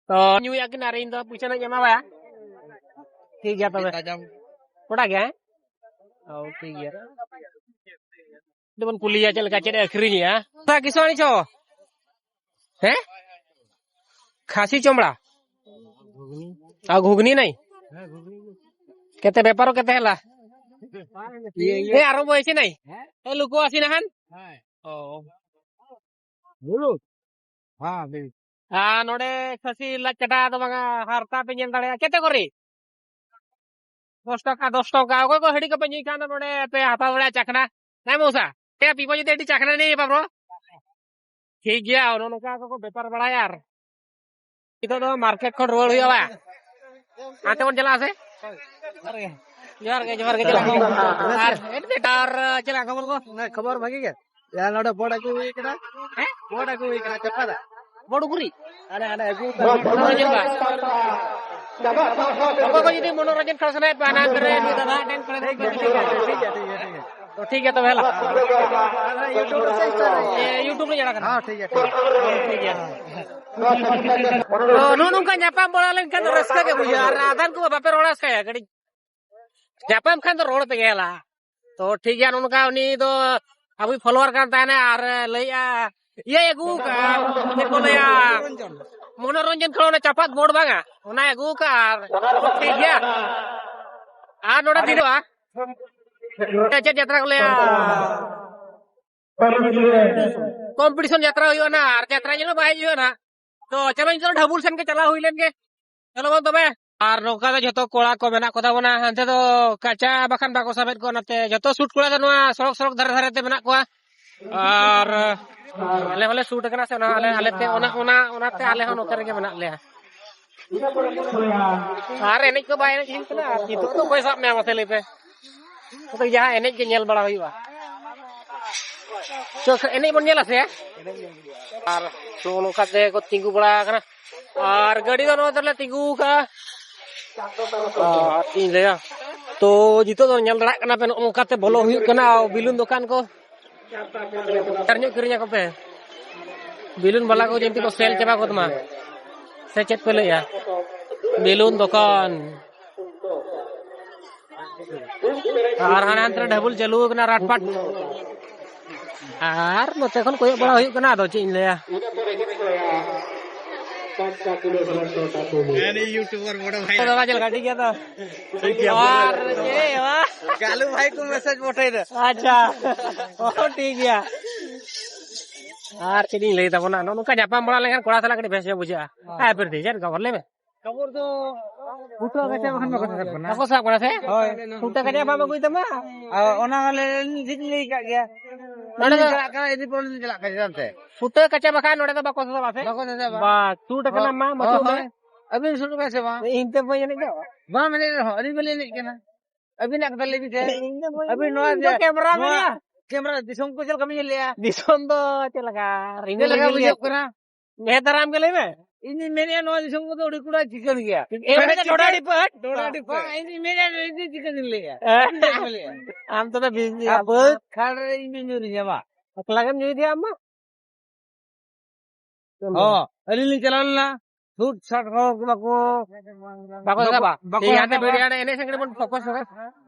ᱛᱚ, ᱧᱩᱭᱟᱜ ᱠᱤᱱ ᱟᱨ ᱤᱧ ᱫᱚ ᱯᱩᱭᱥᱟᱹ ᱱᱟᱜ ᱤᱧ ᱮᱢᱟ ᱵᱟᱭᱟ᱾ ᱴᱷᱤᱠ ᱜᱮᱭᱟ ᱛᱚᱵᱮ᱾ ᱛᱟᱡᱟᱢ᱾ ᱠᱚᱰᱟ ᱜᱮ, ᱦᱮᱸ? ᱚ, ᱴᱷᱤᱠ ᱜᱮᱭᱟ᱾ ᱫᱚᱵᱚᱱ ᱠᱩᱞᱤᱭᱟ ᱪᱮᱫ ᱞᱮᱠᱟ, ᱪᱮᱫ ᱮ ᱟᱹᱠᱷᱨᱤᱧᱮᱜᱼᱟ? ᱛᱟ ᱠᱤᱥᱟᱹᱬᱤ ᱪᱚ? ᱦᱮᱸ? ᱠᱷᱟᱥᱤ ᱪᱚᱢᱲᱟ? ᱟᱨ ᱜᱷᱩᱜᱽᱱᱤ ᱱᱟᱭ? ᱠᱮᱛᱮ ᱵᱮᱯᱟᱨ ᱠᱮᱛᱮ ᱦᱮᱞᱟ? ᱮ, ᱟᱨᱚ ᱵᱚᱭᱥᱤ ᱱᱟᱭ? ᱮ, ᱞᱩᱠᱚ ᱟᱥᱤ ᱱᱟᱦᱟᱱ? ᱚ᱾ ᱦᱮᱸ, ᱵᱮᱥ᱾ ᱟᱨ ᱱᱚᱰᱮ ᱠᱷᱟᱹᱥᱤ ᱞᱟᱡ ᱠᱟᱴᱟ ᱫᱚ ᱵᱟᱝᱟ, ᱦᱟᱨᱛᱟ ᱯᱮ ᱧᱮᱞ ᱫᱟᱲᱮᱭᱟᱜᱼᱟ᱾ ᱠᱮᱛᱮ ᱠᱚᱨᱮ? ᱫᱚᱥ ᱴᱟᱠᱟ, ᱫᱚᱥ ᱴᱟᱠᱟ᱾ ᱚᱠᱚᱭ ᱠᱚ ᱦᱟᱺᱰᱤ ᱠᱚᱯᱮ ᱧᱩᱭ ᱠᱷᱟᱱ ᱫᱚ ᱱᱚᱰᱮ ᱯᱮ ᱦᱟᱛᱟᱣ ᱫᱟᱲᱮᱭᱟᱜᱼᱟ ᱪᱟᱠᱷᱱᱟ᱾ ᱦᱮᱸ ᱢᱚᱥᱟ, ᱴᱮᱯ ᱤᱵᱚ ᱡᱩᱫᱤ ᱟᱹᱰᱤ ᱪᱟᱠᱷᱱᱟ ᱱᱤᱭᱮ ᱵᱟᱵᱨᱚ᱾ ᱴᱷᱤᱠ ᱜᱮᱭᱟ, ᱚᱱᱮ ᱱᱚᱝᱠᱟ ᱠᱚ ᱵᱮᱯᱟᱨ ᱵᱟᱲᱟᱭᱟ᱾ ᱟᱨ ᱱᱤᱛᱚᱜ ᱫᱚ ᱢᱟᱨᱠᱮᱴ ᱠᱷᱚᱱ ᱨᱩᱣᱟᱹᱲ ᱦᱩᱭᱩᱜᱼᱟ ᱵᱟᱝ? ᱦᱟᱱᱛᱮ ᱵᱚᱱ ᱪᱟᱞᱟᱜᱼᱟ ᱥᱮ? ᱡᱚᱦᱟᱨ ᱜᱮ, ᱡᱚᱦᱟᱨ ᱜᱮ, ᱪᱮᱫ ᱞᱮᱠᱟ ᱠᱷᱚᱵᱚᱨ? ᱟᱨ, ᱟᱨ ᱪᱮᱫ ᱞᱮᱠᱟ ᱠᱷᱚᱵᱚᱨ ᱠᱚ? ᱦᱮᱸ, ᱠᱷᱚᱵᱚᱨ ᱵᱷᱟᱜᱤ ᱜᱮ᱾ ᱭᱟ, ᱱᱚᱰᱮ ᱵᱳᱴ ᱟᱹᱜᱩ ᱦᱩᱭ ᱠᱟᱱᱟ᱾ ᱦᱮᱸ? ᱵᱳᱴ ᱟᱹᱜᱩ ᱦᱩᱭ ᱠᱟᱱᱟ, ᱪᱟᱯᱟ ᱫᱟᱜ᱾ ᱵᱳᱴ ᱩᱠᱩᱨᱤᱡ? ᱟᱞᱮ, ᱟᱞᱮ ᱟᱹᱜᱩ ᱠᱟᱫᱟ᱾ ᱢᱚᱱᱳᱨᱚᱧᱡᱚᱱ ᱵᱟ᱾ ᱚᱠᱚᱭ ᱠᱚ ᱡᱩᱫᱤ ᱢᱚᱱᱳᱨᱚᱧᱡᱚᱱ ᱠᱷᱟᱱ ᱥᱟᱱᱟᱭᱮᱫ ᱯᱮᱭᱟ, ᱱᱟᱢ ᱠᱚᱨᱮ ᱱᱩᱭ ᱫᱟᱫᱟ ᱴᱷᱮᱱ ᱠᱚᱨᱮ ᱴᱷᱤᱠ ᱜᱮᱭᱟ, ᱴᱷᱤᱠ ᱜᱮᱭᱟ, ᱴᱷᱤᱠ ᱜᱮᱭᱟ, ᱴᱷᱤᱠ ᱜᱮᱭᱟ᱾ ᱛᱚ, ᱴᱷᱤᱠ ᱜᱮᱭᱟ ᱛᱚᱵᱮ, ᱦᱮᱞᱟ᱾ ᱟᱨ YouTube ᱨᱮ ᱥᱮ Insta ᱨᱮ? ᱮ, YouTube ᱨᱮ ᱟᱲᱟᱜ ᱠᱟᱱᱟ᱾ ᱦᱮᱸ, ᱴᱷᱤᱠ ᱜᱮᱭᱟ, ᱴᱷᱤᱠ ᱜᱮᱭᱟ᱾ ᱴᱷᱤᱠ ᱜᱮᱭᱟ᱾ ᱛᱚ, ᱱᱚᱜᱼᱚ ᱱᱚᱝᱠᱟ ᱧᱟᱯᱟᱢ ᱵᱟᱲᱟ ᱞᱮᱱᱠᱷᱟᱱ ᱫᱚ ᱨᱟᱹᱥᱠᱟᱹ ᱜᱮ ᱵᱩᱡᱷᱟᱹᱜᱼᱟ᱾ ᱟᱨ ᱟᱫᱷᱟᱱ ᱠᱚ ᱵᱟᱯᱮ ᱨᱚᱲᱟ ᱥᱮ, ᱠᱟᱹᱴᱤᱡ ᱧᱟᱯᱟᱢ ᱠᱷᱟᱱ ᱫᱚ ᱨᱚᱲ ᱯᱮᱜᱮ ᱦᱮᱞᱟ᱾ ᱛᱚ, ᱴᱷᱤᱠ ᱜᱮᱭᱟ, ᱱᱚᱜᱼᱚ ᱱᱚᱝᱠᱟ ᱩᱱᱤ ᱫᱚ ᱟᱵᱚᱭ follower ᱠᱟᱱ ᱛᱟᱦᱮᱱᱟ ᱟᱨ ᱞᱟᱹᱭᱮᱜᱼᱟ, ᱤᱭᱟᱹᱭ ᱟᱹᱜᱩ ᱠᱟᱜᱼᱟ, ᱪᱮᱫ ᱠᱚ ᱞᱟᱹᱭᱟ, ᱢᱚᱱᱳᱨᱚᱧᱡᱚᱱ ᱠᱷᱚᱱ ᱚᱱᱟ ᱪᱟᱯᱟᱫ ᱵᱳᱴ ᱵᱟᱝᱟ, ᱚᱱᱟᱭ ᱟᱹᱜᱩ ᱠᱟᱜᱼᱟ᱾ ᱟᱨ ᱴᱷᱤᱠ ᱜᱮᱭᱟ, ᱟᱨ ᱱᱚᱰᱮ ᱫᱤᱱᱚᱜᱼᱟ᱾ ᱪᱮᱫ ᱡᱟᱛᱨᱟ ᱠᱚ ᱞᱟᱹᱭᱟ? Competition ᱡᱟᱛᱨᱟ ᱦᱩᱭᱩᱜᱼᱟ ᱱᱟᱦᱟᱜ, ᱟᱨ ᱡᱟᱛᱨᱟ ᱧᱮᱞ ᱦᱚᱸ ᱵᱟᱭ ᱦᱤᱡᱩᱜᱼᱟ ᱱᱟᱦᱟᱜ᱾ ᱛᱚ ᱪᱚᱞᱚ, ᱱᱤᱛᱚᱜ ᱰᱷᱟᱵᱩᱞ ᱥᱮᱱ ᱜᱮ ᱪᱟᱞᱟᱣ ᱦᱩᱭ ᱞᱮᱱ ᱜᱮ᱾ ᱪᱚᱞᱚ ᱵᱚᱱ ᱛᱚᱵᱮ᱾ ᱟᱨ ᱱᱚᱝᱠᱟ ᱫᱚ ᱡᱷᱚᱛᱚ ᱠᱚᱲᱟ ᱠᱚ ᱢᱮᱱᱟᱜ ᱠᱚ ᱛᱟᱵᱚᱱᱟ, ᱦᱟᱱᱛᱮ ᱫᱚ ᱠᱟᱪᱟ ᱵᱟᱠᱷᱟᱱ ᱵᱟᱠᱚ ᱥᱟᱵᱮᱫ ᱠᱚᱣᱟ, ᱱᱚᱛᱮ ᱡᱷᱚᱛᱚ ᱥᱩᱴ ᱠᱚᱲᱟ ᱫᱚ ᱱᱚᱣᱟ ᱥᱚᱲᱚᱠ, ᱥᱚᱲᱚᱠ ᱫᱷᱟᱨᱮ ᱫᱷᱟᱨᱮ ᱛᱮ ᱢᱮᱱᱟᱜ ᱠᱚᱣᱟ᱾ ᱟᱨ ᱟᱞᱮ ᱦᱚᱸᱞᱮ ᱥᱩᱴ ᱟᱠᱟᱱᱟ ᱥᱮ, ᱚᱱᱟ ᱟᱞᱮ, ᱟᱞᱮ ᱛᱮ, ᱚᱱᱟ, ᱚᱱᱟ, ᱚᱱᱟᱛᱮ ᱟᱞᱮ ᱦᱚᱸ ᱱᱚᱛᱮ ᱨᱮᱜᱮ ᱢᱮᱱᱟᱜ ᱞᱮᱭᱟ᱾ ᱟᱨ ᱮᱱᱮᱡ ᱠᱚ ᱵᱟᱭ ᱮᱱᱮᱡ ᱦᱩᱭᱩᱜ ᱠᱟᱱᱟ, ᱟᱨ ᱱᱤᱛᱚᱜ ᱫᱚ ᱚᱠᱚᱭ ᱥᱟᱵ ᱢᱮᱭᱟ ᱢᱟᱥᱮ ᱞᱟᱹᱭ ᱯᱮ? ᱱᱤᱛᱚᱜ ᱡᱟᱦᱟᱸ ᱮᱱᱮᱡ ᱜᱮ ᱧᱮᱞ ᱵᱟᱲᱟ ᱦᱩᱭᱩᱜᱼᱟ᱾ ᱪᱚ, ᱮᱱᱮᱡ ᱵᱚᱱ ᱧᱮᱞᱟ ᱥᱮ? ᱟᱨ ᱱᱚᱜᱼᱚ ᱱᱚᱝᱠᱟ ᱛᱮ ᱠᱚ ᱛᱤᱸᱜᱩ ᱵᱟᱲᱟ ᱟᱠᱟᱱᱟ᱾ ᱟᱨ ᱜᱟᱹᱰᱤ ᱫᱚ ᱱᱚᱣᱟ ᱫᱷᱟᱨᱮ ᱞᱮ ᱛᱤᱸᱜᱩ ᱟᱠᱟᱫᱼᱟ᱾ ᱟᱨ ᱪᱮᱫ ᱤᱧ ᱞᱟᱹᱭᱟ, ᱛᱚ ᱱᱤᱛᱚᱜ ᱫᱚ ᱧᱮᱞ ᱫᱟᱲᱮᱭᱟᱜ ᱠᱟᱱᱟ ᱯᱮ, ᱱᱚᱜᱼᱚ ᱱᱚᱝᱠᱟ ᱛᱮ ᱵᱚᱞᱚ ᱦᱩᱭᱩᱜ ᱠᱟᱱᱟ ᱵᱤᱞᱩᱱ ᱫᱚᱠᱟᱱ ᱠᱚ᱾ ᱰᱷᱮᱨ ᱧᱚᱜ ᱠᱤᱨᱤᱧ ᱟᱠᱚ ᱯᱮ᱾ ᱵᱮᱞᱩᱱ ᱵᱟᱞᱟ ᱠᱚ ᱡᱮᱢᱛᱤ ᱠᱚ ᱥᱮᱞ ᱪᱟᱵᱟ ᱜᱚᱫ ᱢᱟ᱾ ᱥᱮ ᱪᱮᱫ ᱯᱮ ᱞᱟᱹᱭᱟ? ᱵᱮᱞᱩᱱ ᱫᱚᱠᱟᱱ᱾ ᱟᱨ ᱦᱟᱱᱮ ᱦᱟᱱᱛᱮ ᱨᱮ ᱰᱷᱟᱵᱩᱞ ᱪᱟᱹᱞᱩ ᱟᱠᱟᱱᱟ ᱨᱟᱴᱯᱟᱴ᱾ ᱟᱨ ᱱᱚᱛᱮ ᱠᱷᱚᱱ ᱠᱚᱭᱚᱜ ᱵᱟᱲᱟ ᱦᱩᱭᱩᱜ ᱠᱟᱱᱟ, ᱟᱫᱚ ᱪᱮᱫ ᱤᱧ ᱞᱟᱹᱭᱟ᱾ ᱦᱮᱸ, ᱱᱩᱭ YouTuber ᱵᱚᱲᱚ ᱵᱷᱟᱭ᱾ ᱫᱟᱫᱟ ᱪᱮᱫ ᱞᱮᱠᱟ, ᱴᱷᱤᱠ ᱜᱮᱭᱟ ᱛᱚ? ᱴᱷᱤᱠ ᱜᱮᱭᱟ᱾ ᱟᱨ ᱪᱮᱫ ᱦᱚᱸ ᱵᱟᱝ᱾ ᱠᱟᱞᱩ ᱵᱷᱟᱭ ᱠᱚ message ᱯᱚᱴᱷᱟᱭ ᱫᱟ᱾ ᱟᱪᱪᱷᱟ᱾ ᱚ, ᱴᱷᱤᱠ ᱜᱮᱭᱟ᱾ ᱟᱨ ᱪᱮᱫ ᱤᱧ ᱞᱟᱹᱭ ᱛᱟᱵᱚᱱᱟ, ᱱᱚᱜᱼᱚ ᱱᱚᱝᱠᱟ ᱧᱟᱯᱟᱢ ᱵᱟᱲᱟ ᱞᱮᱱᱠᱷᱟᱱ ᱠᱚᱲᱟ ᱥᱟᱞᱟᱜ ᱠᱟᱹᱴᱤᱡ ᱵᱮᱥ ᱧᱚᱜ ᱵᱩᱡᱷᱟᱹᱜᱼᱟ᱾ ᱦᱮᱸ, ᱯᱨᱤᱛᱤ, ᱪᱮᱫ ᱞᱮᱠᱟ ᱵᱚᱞ ᱞᱟᱹᱭ ᱢᱮ? ᱠᱷᱚᱵᱚᱨ ᱫᱚ ᱯᱷᱩᱴᱟᱹ ᱠᱟᱪᱟ ᱵᱟᱠᱷᱟᱱ ᱵᱟᱠᱚ ᱥᱟᱵ ᱠᱟᱱᱟ᱾ ᱵᱟᱠᱚ ᱥᱟᱵ ᱠᱟᱱᱟ ᱥᱮ? ᱦᱳᱭ᱾ ᱯᱷᱩᱴᱟᱹ ᱠᱟᱪᱟ ᱵᱟᱢ ᱟᱹᱜᱩᱭ ᱛᱟᱢᱟ? ᱟᱨ ᱚᱱᱟ ᱞᱮ ᱴᱷᱤᱠ ᱞᱟᱹᱭ ᱠᱟᱜ ᱜᱮᱭᱟ᱾ ᱱᱚᱰᱮ ᱫᱚ ᱪᱟᱞᱟᱜ ᱠᱟᱱᱟ, ᱤᱫᱤ ᱯᱚᱨᱮ ᱞᱤᱧ ᱪᱟᱞᱟᱜ ᱠᱟᱱᱟ ᱪᱮᱫᱟᱜ ᱛᱮ? ᱯᱷᱩᱴᱟᱹ ᱠᱟᱪᱟ ᱵᱟᱠᱷᱟᱱ ᱱᱚᱰᱮ ᱫᱚ ᱵᱟᱠᱚ ᱥᱟᱵᱟ ᱥᱮ? ᱵᱟᱠᱚ ᱥᱟᱵᱟ᱾ ᱵᱟ, ᱥᱩᱴ ᱠᱟᱱᱟ ᱢᱟ, ᱦᱳᱭ, ᱢᱟᱹᱪᱩ ᱢᱮ᱾ ᱦᱳᱭ᱾ ᱟᱹᱵᱤᱱ ᱥᱩᱴ ᱵᱮᱱ ᱥᱮ ᱵᱟᱝ? ᱤᱧ ᱛᱮ ᱵᱟᱹᱧ ᱮᱱᱮᱡ ᱫᱚ᱾ ᱵᱟᱢ ᱮᱱᱮᱡ ᱨᱮᱦᱚᱸ, ᱟᱹᱞᱤᱧ ᱵᱟᱹᱞᱤᱧ ᱮᱱᱮᱡ ᱠᱟᱱᱟ᱾ ᱟᱹᱵᱤᱱᱟᱜ ᱠᱟᱛᱷᱟ ᱞᱟᱹᱭ ᱵᱤᱱ ᱥᱮ᱾ ᱤᱧ ᱫᱚ ᱵᱟᱹᱧ ᱟᱹᱵᱤᱱ ᱮᱱᱮᱡ, ᱱᱚᱣᱟ ᱤᱧ ᱫᱚ ᱡᱮ, ᱠᱮᱢᱨᱟ ᱱᱚᱣᱟ ᱢᱮᱱᱟᱜᱼᱟ᱾ ᱠᱮᱢᱨᱟ ᱫᱤᱥᱚᱢ ᱠᱚ ᱪᱮᱫ ᱞᱮᱠᱟ ᱵᱤᱱ ᱧᱮᱞᱮᱜᱼᱟ? ᱫᱤᱥᱚᱢ ᱫᱚ ᱪᱮᱫ ᱞᱮᱠᱟ? ᱪᱮᱫ ᱞᱮᱠᱟ ᱵᱩᱡᱷᱟᱹᱜ ᱠᱟᱱᱟ? ᱱᱮᱛᱟᱨ ᱟᱢ ᱜᱮ ᱞᱟᱹᱭ ᱢᱮ᱾ ᱤᱧ ᱫᱩᱧ ᱢᱮᱱᱮᱫᱼᱟ, ᱱᱚᱣᱟ ᱫᱤᱥᱚᱢ ᱠᱚᱫᱚ ᱟᱹᱰᱤ ᱠᱚᱲᱟ ᱪᱤᱠᱟᱹᱱ ᱜᱮᱭᱟ᱾ ᱮ, ᱢᱟᱱᱮ ᱰᱚᱰᱟ ᱰᱤᱯᱟᱹᱴ᱾ ᱰᱚᱰᱟ ᱰᱤᱯᱟᱹᱴ᱾ ᱵᱟᱝ, ᱤᱧ ᱫᱩᱧ ᱢᱮᱱᱮᱫᱼᱟ, ᱤᱧ ᱫᱩᱧ ᱪᱤᱠᱟᱹ ᱫᱩᱧ ᱞᱟᱹᱭᱟ᱾ ᱦᱮᱸ᱾ ᱤᱧ ᱫᱩᱧ ᱞᱟᱹᱭᱟ᱾ ᱟᱢ ᱛᱚᱵᱮ ᱵᱤᱧ ᱜᱮ ᱟᱨ ᱟᱢ ᱫᱚ᱾ ᱵᱟᱹᱫᱽ ᱠᱷᱟᱲ ᱨᱮ ᱤᱧ ᱫᱩᱧ ᱧᱩᱨ ᱧᱟᱢᱟ᱾ ᱮᱠᱞᱟ ᱜᱮᱢ ᱧᱩᱭ ᱜᱮᱭᱟ ᱟᱢ ᱢᱟ᱾ ᱦᱚᱸ, ᱟᱹᱞᱤᱧ ᱞᱤᱧ ᱪᱟᱞᱟᱣ ᱞᱮᱱᱟ᱾ ᱥᱩᱴ ᱥᱟᱴ ᱦᱚᱲ ᱠᱚ ᱵᱟᱠᱚ, ᱵᱟᱠᱚ ᱵᱟᱠᱚ, ᱥᱟᱵᱟ᱾ ᱵᱟᱠᱚ ᱴᱷᱤᱠ ᱜᱮᱭᱟ, ᱦᱟᱱᱛᱮ ᱥᱟᱵᱟ᱾ ᱵᱷᱤᱲ ᱨᱮ ᱮᱱᱮᱡ ᱥᱮ ᱠᱟᱹᱴᱤᱡ ᱵᱚᱱ ᱯᱷᱳᱠᱟᱥ ᱧᱚᱜᱟ᱾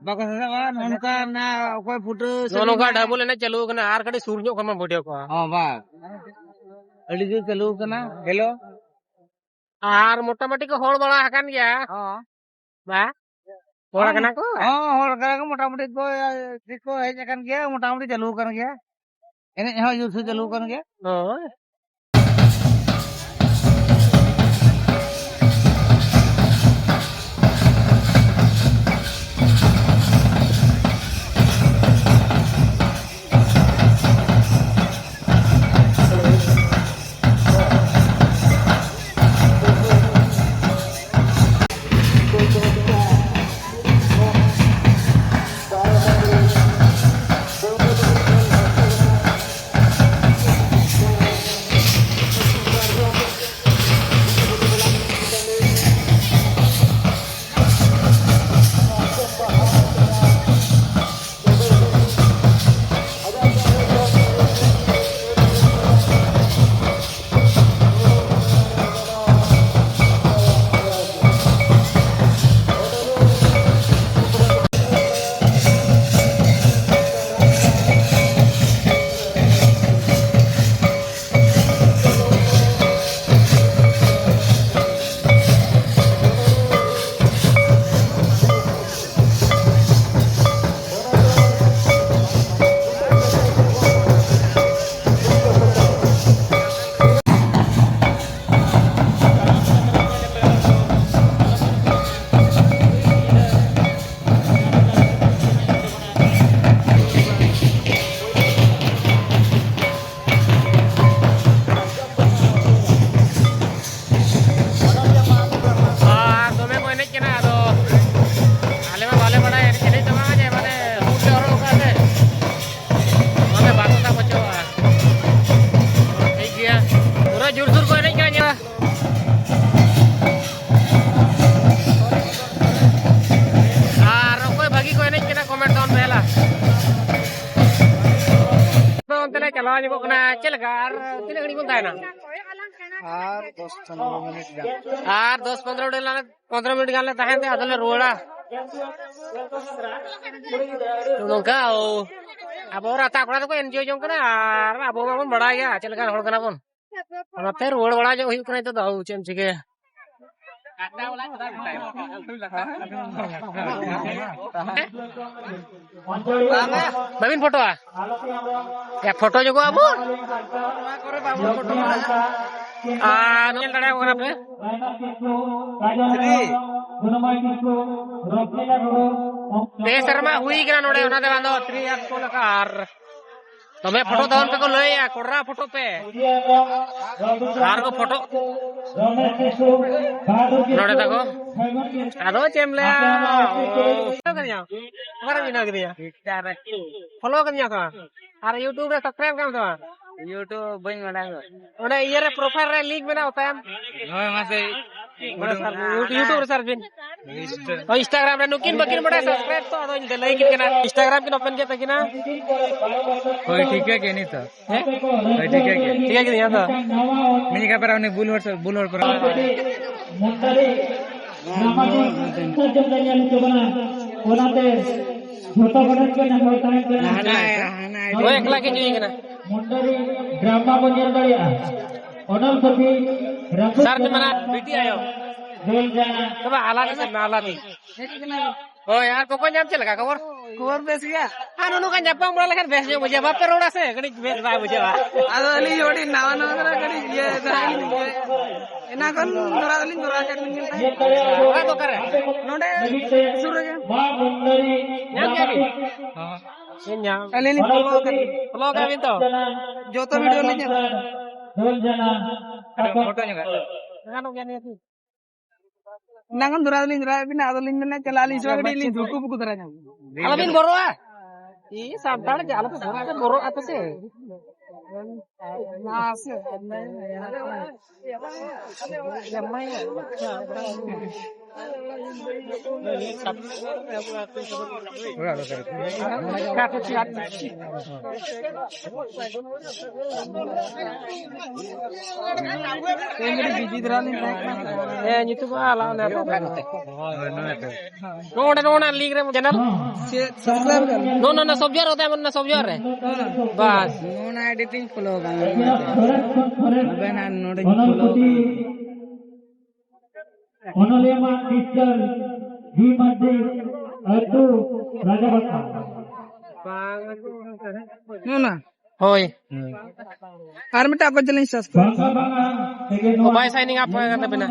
ᱵᱟᱠᱚ ᱥᱟᱵᱟ, ᱱᱚᱝᱠᱟ ᱱᱟ ᱚᱠᱚᱭ ᱯᱷᱩᱴᱟᱹ ᱱᱚᱜᱼᱚ ᱱᱚᱝᱠᱟ ᱥᱟᱵᱟ᱾ ᱰᱟᱵᱚᱞ ᱮᱱᱮᱡ ᱪᱟᱹᱞᱩ ᱟᱠᱟᱱᱟ, ᱟᱨ ᱠᱟᱹᱴᱤᱡ ᱥᱩᱨ ᱧᱚᱜ ᱠᱷᱚᱱ ᱵᱚᱱ ᱵᱷᱤᱰᱤᱭᱳ ᱠᱚᱣᱟ᱾ ᱦᱚᱸ, ᱵᱟᱝ᱾ ᱟᱹᱰᱤ ᱡᱳᱨ ᱪᱟᱹᱞᱩ ᱟᱠᱟᱱᱟ᱾ ᱦᱮᱞᱳ᱾ ᱟᱨ ᱢᱚᱴᱟᱢᱩᱴᱤ ᱠᱚ ᱦᱚᱲ ᱵᱟᱲᱟ ᱟᱠᱟᱱ ᱜᱮᱭᱟ᱾ ᱦᱚᱸ᱾ ᱵᱟ? ᱦᱚᱲ ᱦᱚᱸ᱾ ᱠᱟᱱᱟ ᱠᱚ? ᱦᱚᱸ, ᱦᱚᱲ ᱠᱟᱱᱟ ᱠᱚ, ᱢᱚᱴᱟᱢᱩᱴᱤ ᱠᱚ, ᱴᱷᱤᱠ ᱠᱚ ᱦᱮᱡ ᱟᱠᱟᱱ ᱜᱮᱭᱟ, ᱢᱚᱴᱟᱢᱩᱴᱤ ᱪᱟᱹᱞᱩ ᱟᱠᱟᱱ ᱜᱮᱭᱟ᱾ ᱮᱱᱮᱡ ᱦᱚᱸ ᱡᱳᱨ ᱥᱮ ᱪᱟᱹᱞᱩ ᱟᱠᱟᱱ ᱜᱮᱭᱟ᱾ ᱦᱳᱭ᱾ ᱪᱟᱞᱟᱣ ᱧᱚᱜᱚᱜ ᱠᱟᱱᱟ᱾ ᱪᱮᱫ ᱞᱮᱠᱟ ᱟᱨ ᱛᱤᱱᱟᱹᱜ ᱜᱷᱟᱹᱲᱤᱡ ᱵᱚᱱ ᱛᱟᱦᱮᱱᱟ? ᱟᱨ ᱫᱚᱥ ᱯᱚᱱᱨᱚ ᱢᱤᱱᱤᱴ ᱜᱟᱱ᱾ ᱟᱨ ᱫᱚᱥ ᱯᱚᱱᱨᱚ ᱢᱤᱱᱤᱴ ᱜᱟᱱ ᱞᱮ, ᱯᱚᱱᱨᱚ ᱢᱤᱱᱤᱴ ᱜᱟᱱ ᱞᱮ ᱛᱟᱦᱮᱱ ᱛᱮ ᱟᱫᱚ ᱞᱮ ᱨᱩᱣᱟᱹᱲᱟ᱾ ᱱᱚᱝᱠᱟ ᱳ, ᱟᱵᱚ ᱨᱟᱛᱟ ᱠᱚᱲᱟ ᱫᱚᱠᱚ ᱮᱱᱡᱚᱭ ᱡᱚᱝ ᱠᱟᱱᱟ ᱟᱨ ᱟᱵᱚ ᱢᱟᱵᱚᱱ ᱵᱟᱲᱟᱭ ᱜᱮᱭᱟ ᱪᱮᱫ ᱞᱮᱠᱟᱱ ᱦᱚᱲ ᱠᱟᱱᱟ ᱵᱚᱱ᱾ ᱚᱱᱟᱛᱮ ᱨᱩᱣᱟᱹᱲ ᱵᱟᱲᱟ ᱧᱚᱜ ᱦᱩᱭᱩᱜ ᱠᱟᱱᱟ ᱱᱤᱛᱚᱜ ᱫᱚ᱾ ᱟᱵᱚ ᱪᱮᱫ ᱮᱢ ᱪᱤᱠᱟᱹᱭᱟ? ᱵᱟᱹᱵᱤᱱ ᱯᱷᱳᱴᱳᱜᱼᱟ? ᱭᱟ, ᱯᱷᱳᱴᱳ ᱧᱚᱜᱚᱜ ᱟᱵᱚ᱾ ᱟᱨ ᱧᱮᱞ ᱫᱟᱲᱮᱭᱟᱠᱚ ᱠᱟᱱᱟ ᱯᱮ᱾ ᱯᱮ ᱥᱮᱨᱢᱟ ᱦᱩᱭ ᱠᱟᱱᱟ ᱱᱚᱰᱮ, ᱚᱱᱟ ᱫᱚ ᱵᱟᱝ ᱫᱚ ᱛᱷᱨᱤ ᱟᱨ ᱯᱷᱳᱨ ᱞᱮᱠᱟ᱾ ᱟᱨ ᱫᱚᱢᱮ ᱯᱷᱳᱴᱳ ᱛᱟᱵᱚᱱ ᱯᱮ ᱠᱚ ᱞᱟᱹᱭᱟ, ᱠᱚᱲᱟ ᱯᱷᱳᱴᱳ ᱯᱮ᱾ ᱟᱨ ᱠᱚ ᱯᱷᱳᱴᱳ᱾ ᱱᱚᱰᱮ ᱛᱟᱠᱚ᱾ ᱟᱫᱚ ᱪᱮᱫ ᱮᱢ ᱞᱟᱹᱭᱟ? ᱚᱠᱟᱨᱮ ᱢᱮᱱᱟᱜ ᱠᱟᱫᱤᱧᱟ? ᱯᱷᱳᱞᱳ ᱠᱟᱫᱤᱧᱟ ᱛᱚ? ᱟᱨ YouTube ᱨᱮ subscribe ᱠᱟᱢ ᱥᱮ ᱵᱟᱝ? YouTube ᱵᱟᱹᱧ ᱵᱟᱰᱟᱭᱟ᱾ ᱚᱸᱰᱮ ᱤᱭᱟᱹ ᱨᱮ profile ᱨᱮ link ᱢᱮᱱᱟᱜᱼᱟ, ᱛᱟᱭᱚᱢ᱾ ᱦᱳᱭ, ᱢᱟᱥᱮ᱾ ᱚᱸᱰᱮ ᱥᱟᱨᱪ ᱢᱮ, YouTube ᱨᱮ search ᱵᱤᱱ᱾ Insta᱾ ᱦᱳᱭ, Instagram ᱨᱮ ᱱᱩᱠᱤᱱ ᱵᱟᱹᱠᱤᱱ ᱵᱟᱰᱟᱭᱟ subscribe ᱛᱚ, ᱟᱫᱚᱧ ᱞᱟᱹᱭ ᱠᱤᱱ ᱠᱟᱱᱟ, Instagram ᱠᱤᱱ open ᱠᱮᱫ ᱛᱟᱹᱠᱤᱱᱟ᱾ ᱦᱳᱭ, ᱴᱷᱤᱠᱟᱹ ᱠᱮᱫ ᱱᱤᱛ ᱫᱚ᱾ ᱦᱮᱸ? ᱦᱳᱭ, ᱴᱷᱤᱠᱟᱹ ᱠᱮᱫ᱾ ᱴᱷᱤᱠᱟᱹ ᱠᱮᱫᱤᱧᱟ ᱛᱚ? ᱢᱤᱫ ᱡᱟᱭᱜᱟ ᱯᱟᱨᱟ ᱩᱱᱤ ᱵᱩᱞ ᱦᱚᱲ ᱥᱮ, ᱵᱩᱞ ᱦᱚᱲ ᱠᱚᱨᱮ᱾ ᱚᱱᱟᱛᱮ ᱡᱷᱚᱛᱚ ᱠᱚᱴᱷᱮᱱ ᱜᱮ ᱱᱮᱦᱚᱨ ᱛᱟᱦᱮᱱ ᱠᱟᱱᱟ᱾ ᱦᱟᱱᱟ, ᱦᱟᱱᱟ, ᱦᱳᱭ, ᱮᱠᱞᱟ ᱜᱮ ᱡᱩᱭᱤᱝ ᱠᱟᱱᱟ᱾ ᱢᱚᱱᱰᱚᱞᱤ ᱰᱨᱟᱢᱟ ᱵᱚᱱ ᱧᱮᱞ ᱫᱟᱲᱮᱭᱟᱜᱼᱟ᱾ ᱚᱱᱚᱞ ᱯᱩᱛᱷᱤ ᱨᱟᱹᱯᱩᱫ ᱥᱟᱨ ᱛᱮ ᱢᱮᱱᱟᱜ ᱵᱤᱴᱤ ᱟᱭᱳ᱾ ᱫᱩᱞ ᱡᱟᱦᱟᱸ ᱛᱚᱵᱮ ᱟᱞᱟᱫᱟ ᱥᱮ ᱟᱞᱟᱫᱟ᱾ ᱦᱳᱭ, ᱟᱨ ᱠᱚᱠᱚ ᱧᱟᱢ ᱪᱮᱫ ᱞᱮᱠᱟ ᱠᱷᱚᱵᱚᱨ? ᱠᱷᱚᱵᱚᱨ ᱵᱮᱥ ᱜᱮᱭᱟ᱾ ᱟᱨ ᱱᱚᱜᱼᱚ ᱱᱚᱝᱠᱟ ᱧᱟᱯᱟᱢ ᱵᱟᱲᱟ ᱞᱮᱠᱷᱟᱱ ᱵᱮᱥ ᱧᱚᱜ ᱵᱩᱡᱷᱟᱹᱜᱼᱟ, ᱵᱟᱯᱮ ᱨᱚᱲᱟ ᱥᱮ ᱠᱟᱹᱴᱤᱡ ᱵᱮᱥ ᱵᱟᱭ ᱵᱩᱡᱷᱟᱹᱜᱼᱟ᱾ ᱟᱫᱚ ᱟᱹᱞᱤᱧ ᱦᱚᱸ ᱟᱹᱰᱤ ᱱᱟᱣᱟ ᱱᱟᱣᱟ ᱠᱟᱱᱟ, ᱠᱟᱹᱴᱤᱡ ᱤᱭᱟᱹ ᱫᱷᱟᱨᱟ ᱜᱮᱞᱤᱧ ᱵᱩᱡᱷᱟᱹᱣᱮᱫᱼᱟ᱾ ᱮᱱᱟ ᱠᱷᱚᱱ ᱫᱷᱚᱨᱟ ᱫᱚᱞᱤᱧ ᱫᱷᱚᱨᱟ ᱠᱟᱜ ᱵᱤᱱ ᱜᱮ ᱛᱟᱦᱮᱸᱫ᱾ ᱚᱲᱟᱜ ᱫᱚ ᱚᱠᱟᱨᱮ? ᱱᱚᱰᱮ ᱥᱩᱨ ᱨᱮᱜᱮ᱾ ᱧᱟᱢ ᱠᱮᱫ ᱵᱤᱱ? ᱦᱮᱸ, ᱧᱟᱢ᱾ ᱟᱹᱞᱤᱧ ᱞᱤᱧ ᱯᱷᱚᱞᱳ ᱟᱠᱟᱫ ᱵᱤᱱ᱾ ᱯᱷᱚᱞᱳ ᱟᱠᱟᱫ ᱵᱤᱱ ᱛᱚ? ᱡᱚᱛᱚ ᱵᱷᱤᱰᱤᱭᱳ ᱞᱤᱧ ᱧᱮᱞᱟ᱾ ᱯᱷᱳᱴᱳ ᱧᱚᱜ᱾ ᱜᱟᱱᱚᱜ ᱜᱮᱭᱟ ᱱᱤᱭᱟᱹ ᱠᱤ? ᱮᱱᱟᱝ ᱠᱷᱚᱱ ᱫᱷᱚᱨᱟ ᱫᱚᱞᱤᱧ ᱫᱷᱚᱨᱟᱭᱮᱫ ᱵᱤᱱᱟ, ᱟᱫᱚᱞᱤᱧ ᱢᱮᱱᱟ ᱪᱟᱞᱟᱜ ᱟᱹᱞᱤᱧ ᱥᱚᱸᱜᱮ ᱠᱟᱹᱴᱤᱡ ᱞᱤᱧ ᱫᱷᱩᱠᱩ ᱯᱩᱠᱩ ᱫᱷᱟᱨᱟ ᱧᱚᱜ᱾ ᱟᱞᱚᱵᱤᱱ ᱵᱚᱨᱚᱜᱼᱟ᱾ ᱤ ᱥᱟᱱᱛᱟᱲ ᱜᱮ ᱟᱞᱚᱯᱮ ᱵᱚᱨᱚᱜᱼᱟ, ᱵᱚᱨᱚᱜ ᱟᱯᱮ ᱥᱮ᱾ ᱢᱟᱥᱮ᱾ ᱦᱮᱸ, ᱧᱩᱛᱩᱢ ᱟᱞᱟᱝ ᱚᱱᱮ ᱱᱚᱰᱮ, ᱱᱚᱰᱮ link ᱨᱮ channel᱾ ᱱᱚ, ᱱᱚ, ᱱᱚ, ᱥᱚᱵᱡᱚ ᱨᱮ ᱦᱚᱛᱟ ᱦᱮ, ᱱᱚ ᱥᱚᱵᱡᱚ ᱨᱮ᱾ ᱵᱟᱥ᱾ ᱱᱚᱰᱮᱧ follow ᱠᱟᱱᱟ᱾ ᱟᱵᱮᱱ ᱟᱨ ᱱᱚᱰᱮᱧ follow ᱠᱟᱱᱟ᱾ ᱚᱱᱚᱞᱤᱭᱟᱹ ᱢᱟ ᱢᱤᱥᱴᱟᱨ ᱡᱤ ᱢᱟᱨᱰᱤ, ᱟᱹᱛᱩ ᱨᱟᱡᱟᱵᱟᱥᱟ᱾ ᱱᱚ ᱱᱟ᱾ ᱦᱳᱭ᱾ ᱟᱨ ᱢᱤᱫᱴᱟᱝ ᱚᱠᱚᱭ ᱪᱚᱞᱤᱧ subscribe᱾ ᱵᱟᱝᱟ, ᱵᱟᱝᱟ, ᱛᱮᱜᱮ ᱱᱚᱣᱟ ᱵᱟᱭ signing up ᱠᱟᱱ ᱛᱟᱵᱮᱱᱟ᱾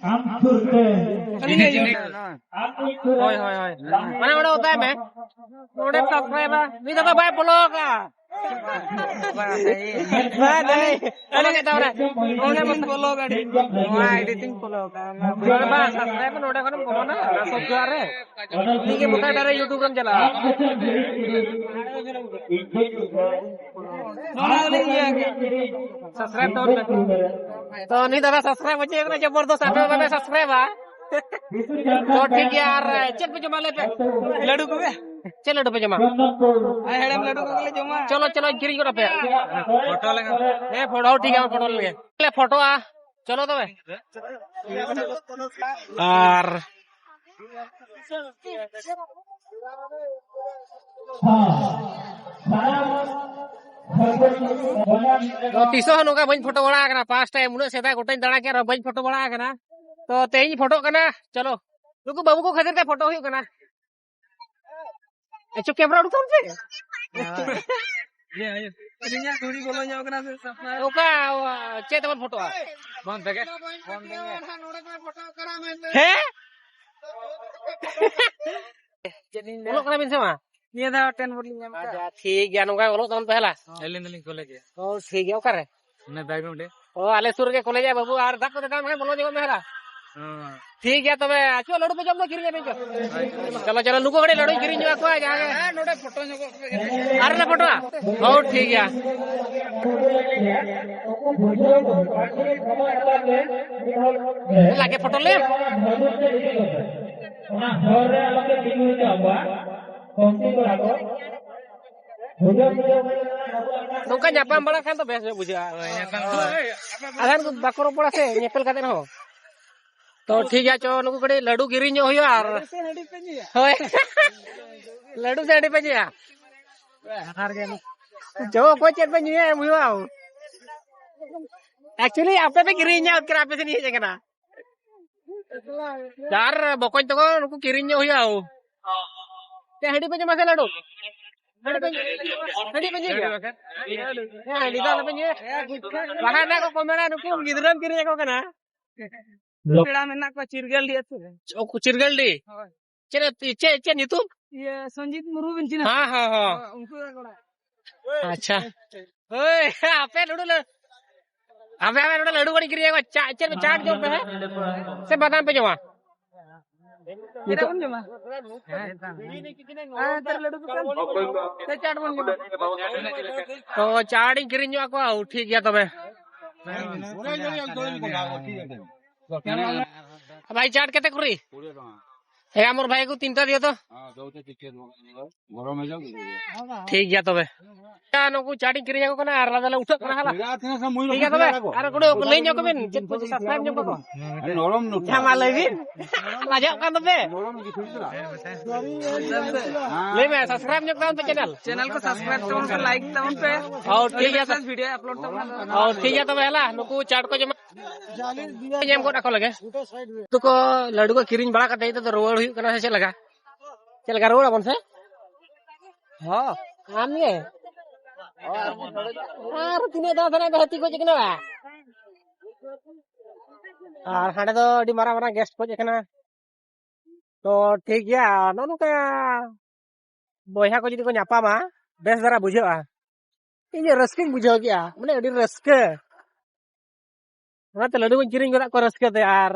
ᱟᱢ ᱥᱩᱨ ᱨᱮ᱾ ᱟᱹᱞᱤᱧ ᱦᱮᱡ ᱮᱱᱟ᱾ ᱦᱳᱭ, ᱦᱳᱭ, ᱦᱳᱭ᱾ ᱢᱟᱱᱮ ᱚᱸᱰᱮ ᱚᱛᱟᱭ ᱢᱮ᱾ ᱚᱸᱰᱮ subscribe ᱟ᱾ ᱢᱤᱫ ᱫᱷᱟᱣ ᱫᱚ ᱵᱟᱭ follow ᱠᱟᱜᱼᱟ᱾ ᱵᱟᱝ, ᱵᱟᱝ, ᱵᱟᱝ᱾ ᱚᱱᱟ ᱜᱮ ᱛᱟᱵᱚᱱᱟ᱾ ᱚᱸᱰᱮ ᱵᱚᱱ follow ᱠᱟᱜᱼᱟ᱾ ᱱᱚᱣᱟ ID ᱛᱤᱧ follow ᱠᱟᱜᱼᱟ᱾ ᱵᱟᱝ, ᱵᱟᱝ, subscribe ᱱᱚᱰᱮ ᱠᱷᱚᱱᱮᱢ ᱵᱚᱞᱚᱱᱟ, ᱚᱱᱟ ᱥᱚᱵᱡᱚ ᱨᱮ᱾ ᱩᱱᱤ ᱜᱮ ᱢᱚᱴᱟ ᱰᱟᱭᱨᱮᱠᱴ YouTube ᱨᱮᱢ ᱪᱟᱞᱟᱜᱼᱟ᱾ ᱱᱚᱣᱟ ᱫᱚᱞᱤᱧ ᱤᱭᱟᱹ ᱠᱮᱫ᱾ Subscribe ᱛᱟᱵᱚᱱ ᱯᱮ᱾ ᱛᱚ, ᱩᱱᱤ ᱫᱟᱫᱟ subscribe ᱦᱚᱪᱚᱭᱮ ᱠᱟᱱᱟ, ᱡᱚᱵᱚᱨᱫᱚᱥ, ᱟᱯᱮ ᱦᱚᱸ ᱵᱟᱯᱮ subscribe ᱟ᱾ ᱛᱚ, ᱴᱷᱤᱠ ᱜᱮᱭᱟ, ᱟᱨ ᱪᱮᱫ ᱯᱮ ᱡᱚᱢᱟ ᱞᱟᱹᱭ ᱯᱮ? ᱞᱟᱹᱰᱩ ᱠᱚᱜᱮ᱾ ᱪᱮᱫ ᱞᱟᱹᱰᱩ ᱯᱮ ᱡᱚᱢᱟ? ᱟᱨ ᱦᱮᱲᱮᱢ ᱞᱟᱹᱰᱩ ᱠᱚᱜᱮ ᱞᱮ ᱡᱚᱢᱟ᱾ ᱪᱚᱞᱚ, ᱪᱚᱞᱚ, ᱠᱤᱨᱤᱧ ᱜᱚᱫ ᱟᱯᱮᱭᱟ᱾ ᱯᱷᱳᱴᱳ ᱞᱮᱠᱟ᱾ ᱦᱮᱸ, ᱯᱷᱳᱴᱳ, ᱴᱷᱤᱠ ᱜᱮᱭᱟ, ᱯᱷᱳᱴᱳ ᱞᱮᱜᱮ᱾ ᱞᱮ ᱯᱷᱳᱴᱳᱜᱼᱟ᱾ ᱪᱚᱞᱚ ᱛᱚᱵᱮ᱾ ᱟᱨ ᱛᱚ, ᱛᱤᱥ ᱦᱚᱸ ᱱᱚᱝᱠᱟ ᱵᱟᱹᱧ ᱯᱷᱳᱴᱳ ᱵᱟᱲᱟ ᱟᱠᱟᱱᱟ, first time᱾ ᱩᱱᱟᱹᱜ ᱥᱮᱫᱟᱭ ᱜᱚᱴᱟᱧ ᱫᱟᱬᱟ ᱠᱮᱫ ᱨᱮᱦᱚᱸ ᱵᱟᱹᱧ ᱯᱷᱳᱴᱳ ᱵᱟᱲᱟ ᱟᱠᱟᱱᱟ᱾ ᱛᱚ, ᱛᱮᱦᱮᱧ ᱯᱷᱳᱴᱳᱜ ᱠᱟᱱᱟ᱾ ᱪᱚᱞᱚ, ᱱᱩᱠᱩ ᱵᱟᱹᱵᱩ ᱠᱚ ᱠᱷᱟᱹᱛᱤᱨ ᱛᱮ ᱯᱷᱳᱴᱳ ᱦᱩᱭᱩᱜ ᱠᱟᱱᱟ᱾ ᱮᱪᱚ, camera ᱩᱰᱩᱠ ᱛᱟᱵᱚᱱ ᱯᱮ᱾ ᱤᱧᱟᱹᱜ ᱫᱷᱩᱲᱤ ᱵᱚᱞᱚ ᱧᱚᱜ ᱠᱟᱱᱟ ᱥᱮ ᱥᱟᱯᱱᱟ? ᱚᱠᱟ, ᱪᱮᱫ ᱛᱮᱵᱚᱱ ᱯᱷᱳᱴᱳᱜᱼᱟ? ᱵᱚᱱ ᱛᱮᱜᱮ᱾ ᱦᱮᱸ? ᱚᱞᱚᱜ ᱠᱟᱱᱟ ᱵᱤᱱ ᱥᱮ ᱵᱟᱝ? ᱱᱤᱭᱟᱹ ᱫᱷᱟᱣ ten ᱵᱷᱳᱨ ᱞᱤᱧ ᱧᱟᱢ ᱠᱟᱜᱼᱟ᱾ ᱟᱪᱪᱷᱟ, ᱴᱷᱤᱠ ᱜᱮᱭᱟ, ᱱᱚᱝᱠᱟ ᱚᱞᱚᱜ ᱛᱟᱵᱚᱱ ᱯᱮ ᱦᱮᱞᱟ᱾ ᱟᱹᱞᱤᱧ ᱫᱚᱞᱤᱧ ᱠᱚᱞᱮᱡᱽ ᱜᱮᱭᱟ᱾ ᱚ, ᱴᱷᱤᱠ ᱜᱮᱭᱟ, ᱚᱠᱟᱨᱮ? ᱚᱱᱮ ᱵᱮᱜᱽ ᱚᱸᱰᱮ᱾ ᱚ, ᱟᱞᱮ ᱥᱩᱨ ᱨᱮᱜᱮ ᱠᱚᱞᱮᱡᱽ ᱟ ᱵᱟᱹᱵᱩ, ᱟᱨ ᱫᱟᱜ ᱠᱚ ᱫᱟᱠᱟ ᱢᱮ, ᱵᱚᱞᱚ ᱧᱚᱜᱚᱜ ᱢᱮ ᱦᱮᱞᱟ᱾ ᱦᱮᱸ᱾ ᱴᱷᱤᱠ ᱜᱮᱭᱟ ᱛᱚᱵᱮ, ᱟᱪᱪᱷᱟ, ᱞᱟᱹᱰᱩ ᱯᱮ ᱡᱚᱢ ᱫᱚ ᱠᱤᱨᱤᱧ ᱟᱹᱞᱤᱧ ᱯᱮ᱾ ᱦᱳᱭ᱾ ᱪᱚᱞᱚ, ᱪᱚᱞᱚ, ᱱᱩᱠᱩ ᱠᱟᱹᱴᱤᱡ ᱞᱟᱹᱰᱩᱧ ᱠᱤᱨᱤᱧ ᱧᱚᱜ ᱟᱠᱚᱣᱟ, ᱡᱟᱦᱟᱸ ᱜᱮ᱾ ᱦᱮᱸ, ᱱᱚᱰᱮ ᱯᱷᱳᱴᱳ ᱧᱚᱜᱚᱜ ᱯᱮ᱾ ᱟᱨ ᱞᱮ ᱯᱷᱳᱴᱳᱜᱼᱟ? ᱦᱳ, ᱴᱷᱤᱠ ᱜᱮᱭᱟ᱾ ᱞᱟᱜᱮ ᱯᱷᱳᱴᱳ ᱞᱮᱢ᱾ ᱚᱱᱟ ᱦᱚᱨ ᱨᱮ ᱟᱞᱚᱯᱮ ᱛᱤᱸᱜᱩ ᱦᱚᱪᱚ ᱟᱠᱚᱣᱟ᱾ ᱠᱚᱢᱛᱤ ᱠᱚᱲᱟ ᱠᱚ᱾ ᱵᱩᱡᱷᱟᱹᱣ, ᱵᱩᱡᱷᱟᱹᱣ, ᱵᱩᱡᱷᱟᱹᱣ᱾ ᱱᱚᱝᱠᱟ ᱧᱟᱯᱟᱢ ᱵᱟᱲᱟ ᱠᱷᱟᱱ ᱫᱚ ᱵᱮᱥ ᱧᱚᱜ ᱵᱩᱡᱷᱟᱹᱜᱼᱟ᱾ ᱦᱳᱭ, ᱧᱟᱯᱟᱢ ᱠᱚ᱾ ᱟᱫᱷᱟᱱ ᱠᱚ ᱵᱟᱠᱚ ᱨᱚᱯᱚᱲᱟ ᱥᱮ ᱧᱮᱯᱮᱞ ᱠᱟᱛᱮ ᱦᱚᱸ᱾ ᱛᱚ ᱴᱷᱤᱠ ᱜᱮᱭᱟ, ᱪᱚ ᱱᱩᱠᱩ ᱠᱟᱹᱴᱤᱡ ᱞᱟᱹᱰᱩ ᱠᱤᱨᱤᱧ ᱧᱚᱜ ᱦᱩᱭᱩᱜᱼᱟ ᱟᱨ ᱦᱳᱭ᱾ ᱞᱟᱹᱰᱩ ᱥᱮ ᱦᱟᱺᱰᱤ ᱯᱮ ᱧᱩᱭᱟ? ᱪᱚ ᱚᱠᱚᱭ ᱪᱮᱫ ᱯᱮ ᱧᱩᱭᱟ ᱮᱢ ᱦᱩᱭᱩᱜᱼᱟ᱾ Actually ᱟᱯᱮ ᱯᱮ ᱠᱤᱨᱤᱧᱟ, ᱩᱛᱠᱟᱹᱨ ᱟᱯᱮ ᱥᱮᱫ ᱤᱧ ᱦᱮᱡ ᱟᱠᱟᱱᱟ᱾ ᱟᱨ ᱵᱚᱠᱚᱧ ᱛᱟᱠᱚ ᱱᱩᱠᱩ ᱠᱤᱨᱤᱧ ᱧᱚᱜ ᱦᱩᱭᱩᱜᱼᱟ᱾ ᱪᱮᱫ ᱦᱟᱺᱰᱤ ᱯᱮ ᱧᱩᱭᱟ ᱥᱮ ᱞᱟᱹᱰᱩ? ᱦᱟᱺᱰᱤ ᱯᱮ ᱧᱩᱭᱟ? ᱦᱟᱺᱰᱤ ᱯᱮ ᱧᱩᱭᱟ? ᱦᱮᱸ, ᱦᱟᱺᱰᱤ ᱫᱚ ᱟᱞᱚᱯᱮ ᱧᱩᱭᱟ᱾ ᱵᱟᱠᱷᱟᱱ ᱱᱟᱜ ᱠᱚ ᱠᱚᱢᱮᱱᱟ, ᱱᱩᱠᱩ ᱜᱤᱫᱽᱨᱟᱹᱢ ᱠᱤᱨᱤᱧ ᱟᱠᱚ ᱠᱟᱱᱟ᱾ ᱯᱮᱲᱟ ᱢᱮᱱᱟᱜ ᱠᱚᱣᱟ ᱪᱤᱨᱜᱟᱹᱞᱰᱤ ᱟᱹᱛᱩ ᱨᱮ᱾ ᱚ, ᱠᱚ ᱪᱤᱨᱜᱟᱹᱞᱰᱤ? ᱦᱳᱭ᱾ ᱪᱮᱫ, ᱪᱮᱫ, ᱪᱮᱫ ᱧᱩᱛᱩᱢ? ᱤᱭᱟᱹ, ᱥᱚᱧᱡᱤᱛ ᱢᱩᱨᱢᱩ ᱵᱤᱱ ᱪᱤᱱᱦᱟᱹᱣ? ᱦᱮᱸ, ᱦᱮᱸ, ᱦᱮᱸ᱾ ᱦᱳᱭ, ᱩᱱᱠᱩ ᱚᱲᱟᱜ ᱠᱚᱲᱟ᱾ ᱟᱪᱪᱷᱟ᱾ ᱦᱳᱭ, ᱟᱯᱮ ᱱᱚᱰᱮ ᱞᱮ, ᱟᱯᱮ, ᱟᱯᱮ ᱱᱚᱰᱮ ᱞᱟᱹᱰᱩ ᱵᱟᱹᱲᱤ ᱠᱤᱨᱤᱧ ᱟᱹᱜᱩ, ᱪᱟ-, ᱪᱮᱫ ᱯᱮ, ᱪᱟᱴ ᱡᱚᱢ ᱯᱮ, ᱦᱮᱸ? ᱥᱮ ᱵᱟᱫᱟᱢ ᱯᱮ ᱡᱚᱢᱟ? ᱪᱮᱫ ᱵᱚᱱ ᱡᱚᱢᱟ? ᱦᱮᱸ, ᱛᱟᱦᱞᱮ ᱞᱟᱹᱰᱩ ᱫᱚᱠᱟᱱ᱾ ᱥᱮ ᱪᱟᱴ ᱵᱚᱱ ᱡᱚᱢᱟ? ᱛᱚ, ᱪᱟᱴ ᱤᱧ ᱠᱤᱨᱤᱧ ᱧᱚᱜ ᱟᱠᱚᱣᱟ, ᱴᱷᱤᱠ ᱜᱮᱭᱟ ᱛᱚᱵᱮ᱾ ᱵᱷᱟᱭ, ᱪᱟᱴ ᱠᱟᱛᱮ ᱠᱩᱨᱤ? ᱮ, ᱟᱢᱚᱨ ᱵᱷᱟᱭ ᱠᱚ ᱛᱤᱱᱴᱟ ᱫᱤᱭᱟ ᱛᱚ᱾ ᱴᱷᱤᱠ ᱜᱮᱭᱟ ᱛᱚᱵᱮ᱾ ᱱᱩᱠᱩ ᱪᱟᱴ ᱤᱧ ᱠᱤᱨᱤᱧ ᱟᱠᱚ ᱠᱟᱱᱟ ᱟᱨ ᱟᱞᱮ ᱫᱚᱞᱮ ᱩᱴᱷᱟᱹᱜ ᱠᱟᱱᱟ ᱦᱟᱞᱟ᱾ ᱴᱷᱤᱠ ᱜᱮᱭᱟ ᱛᱚᱵᱮ᱾ ᱟᱨ ᱠᱚᱲᱟ ᱠᱚ ᱞᱟᱹᱭ ᱧᱚᱜ ᱠᱚᱵᱮᱱ, ᱪᱮᱫ ᱠᱚ subscribe ᱧᱚᱜ ᱠᱚ᱾ ᱦᱮᱸ, ᱢᱟ ᱞᱟᱹᱭ ᱵᱤᱱ᱾ ᱞᱟᱡᱟᱜ ᱠᱟᱱ ᱫᱚᱯᱮ᱾ ᱞᱟᱹᱭ ᱢᱮ, subscribe ᱧᱚᱜ ᱛᱟᱵᱚᱱ ᱯᱮ channel᱾ Channel ᱠᱚ subscribe ᱛᱟᱵᱚᱱ ᱯᱮ, like ᱛᱟᱵᱚᱱ ᱯᱮ᱾ ᱦᱚᱸ, ᱴᱷᱤᱠ ᱜᱮᱭᱟ ᱛᱚᱵᱮ᱾ Video upload ᱛᱟᱵᱚᱱ ᱯᱮ᱾ ᱦᱚᱸ, ᱴᱷᱤᱠ ᱜᱮᱭᱟ ᱛᱚᱵᱮ, ᱦᱮᱞᱟ, ᱱᱩᱠᱩ ᱪᱟᱴ ᱠᱚ ᱡᱚᱢᱟ᱾ ᱧᱟᱢ ᱜᱚᱫ ᱟᱠᱚ ᱞᱟᱹᱜᱤᱫ᱾ ᱩᱱᱠᱩ ᱠᱚ ᱞᱟᱹᱰᱩ ᱠᱚ ᱠᱤᱨᱤᱧ ᱵᱟᱲᱟ ᱠᱟᱛᱮ ᱱᱤᱛᱚᱜ ᱫᱚ ᱨᱩᱣᱟᱹᱲ ᱦᱩᱭᱩᱜ ᱠᱟᱱᱟ ᱥᱮ ᱪᱮᱫ ᱞᱮᱠᱟ? ᱪᱮᱫ ᱞᱮᱠᱟ, ᱨᱩᱣᱟᱹᱲ ᱟᱵᱚᱱ ᱥᱮ? ᱦᱚᱸ᱾ ᱟᱢ ᱜᱮ? ᱟᱨ ᱛᱤᱱᱟᱹᱜ ᱫᱷᱟᱣ ᱫᱷᱟᱨᱟ ᱦᱟᱹᱛᱤ ᱠᱚ ᱦᱮᱡ ᱟᱠᱟᱱᱟ ᱵᱟ? ᱟᱨ ᱦᱟᱸᱰᱮ ᱫᱚ ᱟᱹᱰᱤ ᱢᱟᱨᱟᱝ ᱢᱟᱨᱟᱝ guest ᱠᱚ ᱦᱮᱡ ᱟᱠᱟᱱᱟ᱾ ᱛᱚ ᱴᱷᱤᱠ ᱜᱮᱭᱟ, ᱱᱚᱜᱼᱚ ᱱᱚᱝᱠᱟ ᱵᱚᱭᱦᱟ ᱠᱚ ᱡᱩᱫᱤ ᱠᱚ ᱧᱟᱯᱟᱢᱟ, ᱵᱮᱥ ᱫᱷᱟᱨᱟ ᱵᱩᱡᱷᱟᱹᱜᱼᱟ᱾ ᱤᱧ ᱨᱟᱹᱥᱠᱟᱹᱧ ᱵᱩᱡᱷᱟᱹᱣ ᱠᱮᱜᱼᱟ, ᱢᱟᱱᱮ ᱟᱹᱰᱤ ᱨᱟᱹᱥᱠᱟᱹ᱾ ᱚᱱᱟᱛᱮ ᱞᱟᱹᱰᱩ ᱠᱚᱧ ᱠᱤᱨᱤᱧ ᱜᱚᱫᱟᱜ ᱠᱚᱣᱟ ᱨᱟᱹᱥᱠᱟᱹ ᱛᱮ᱾ ᱟᱨ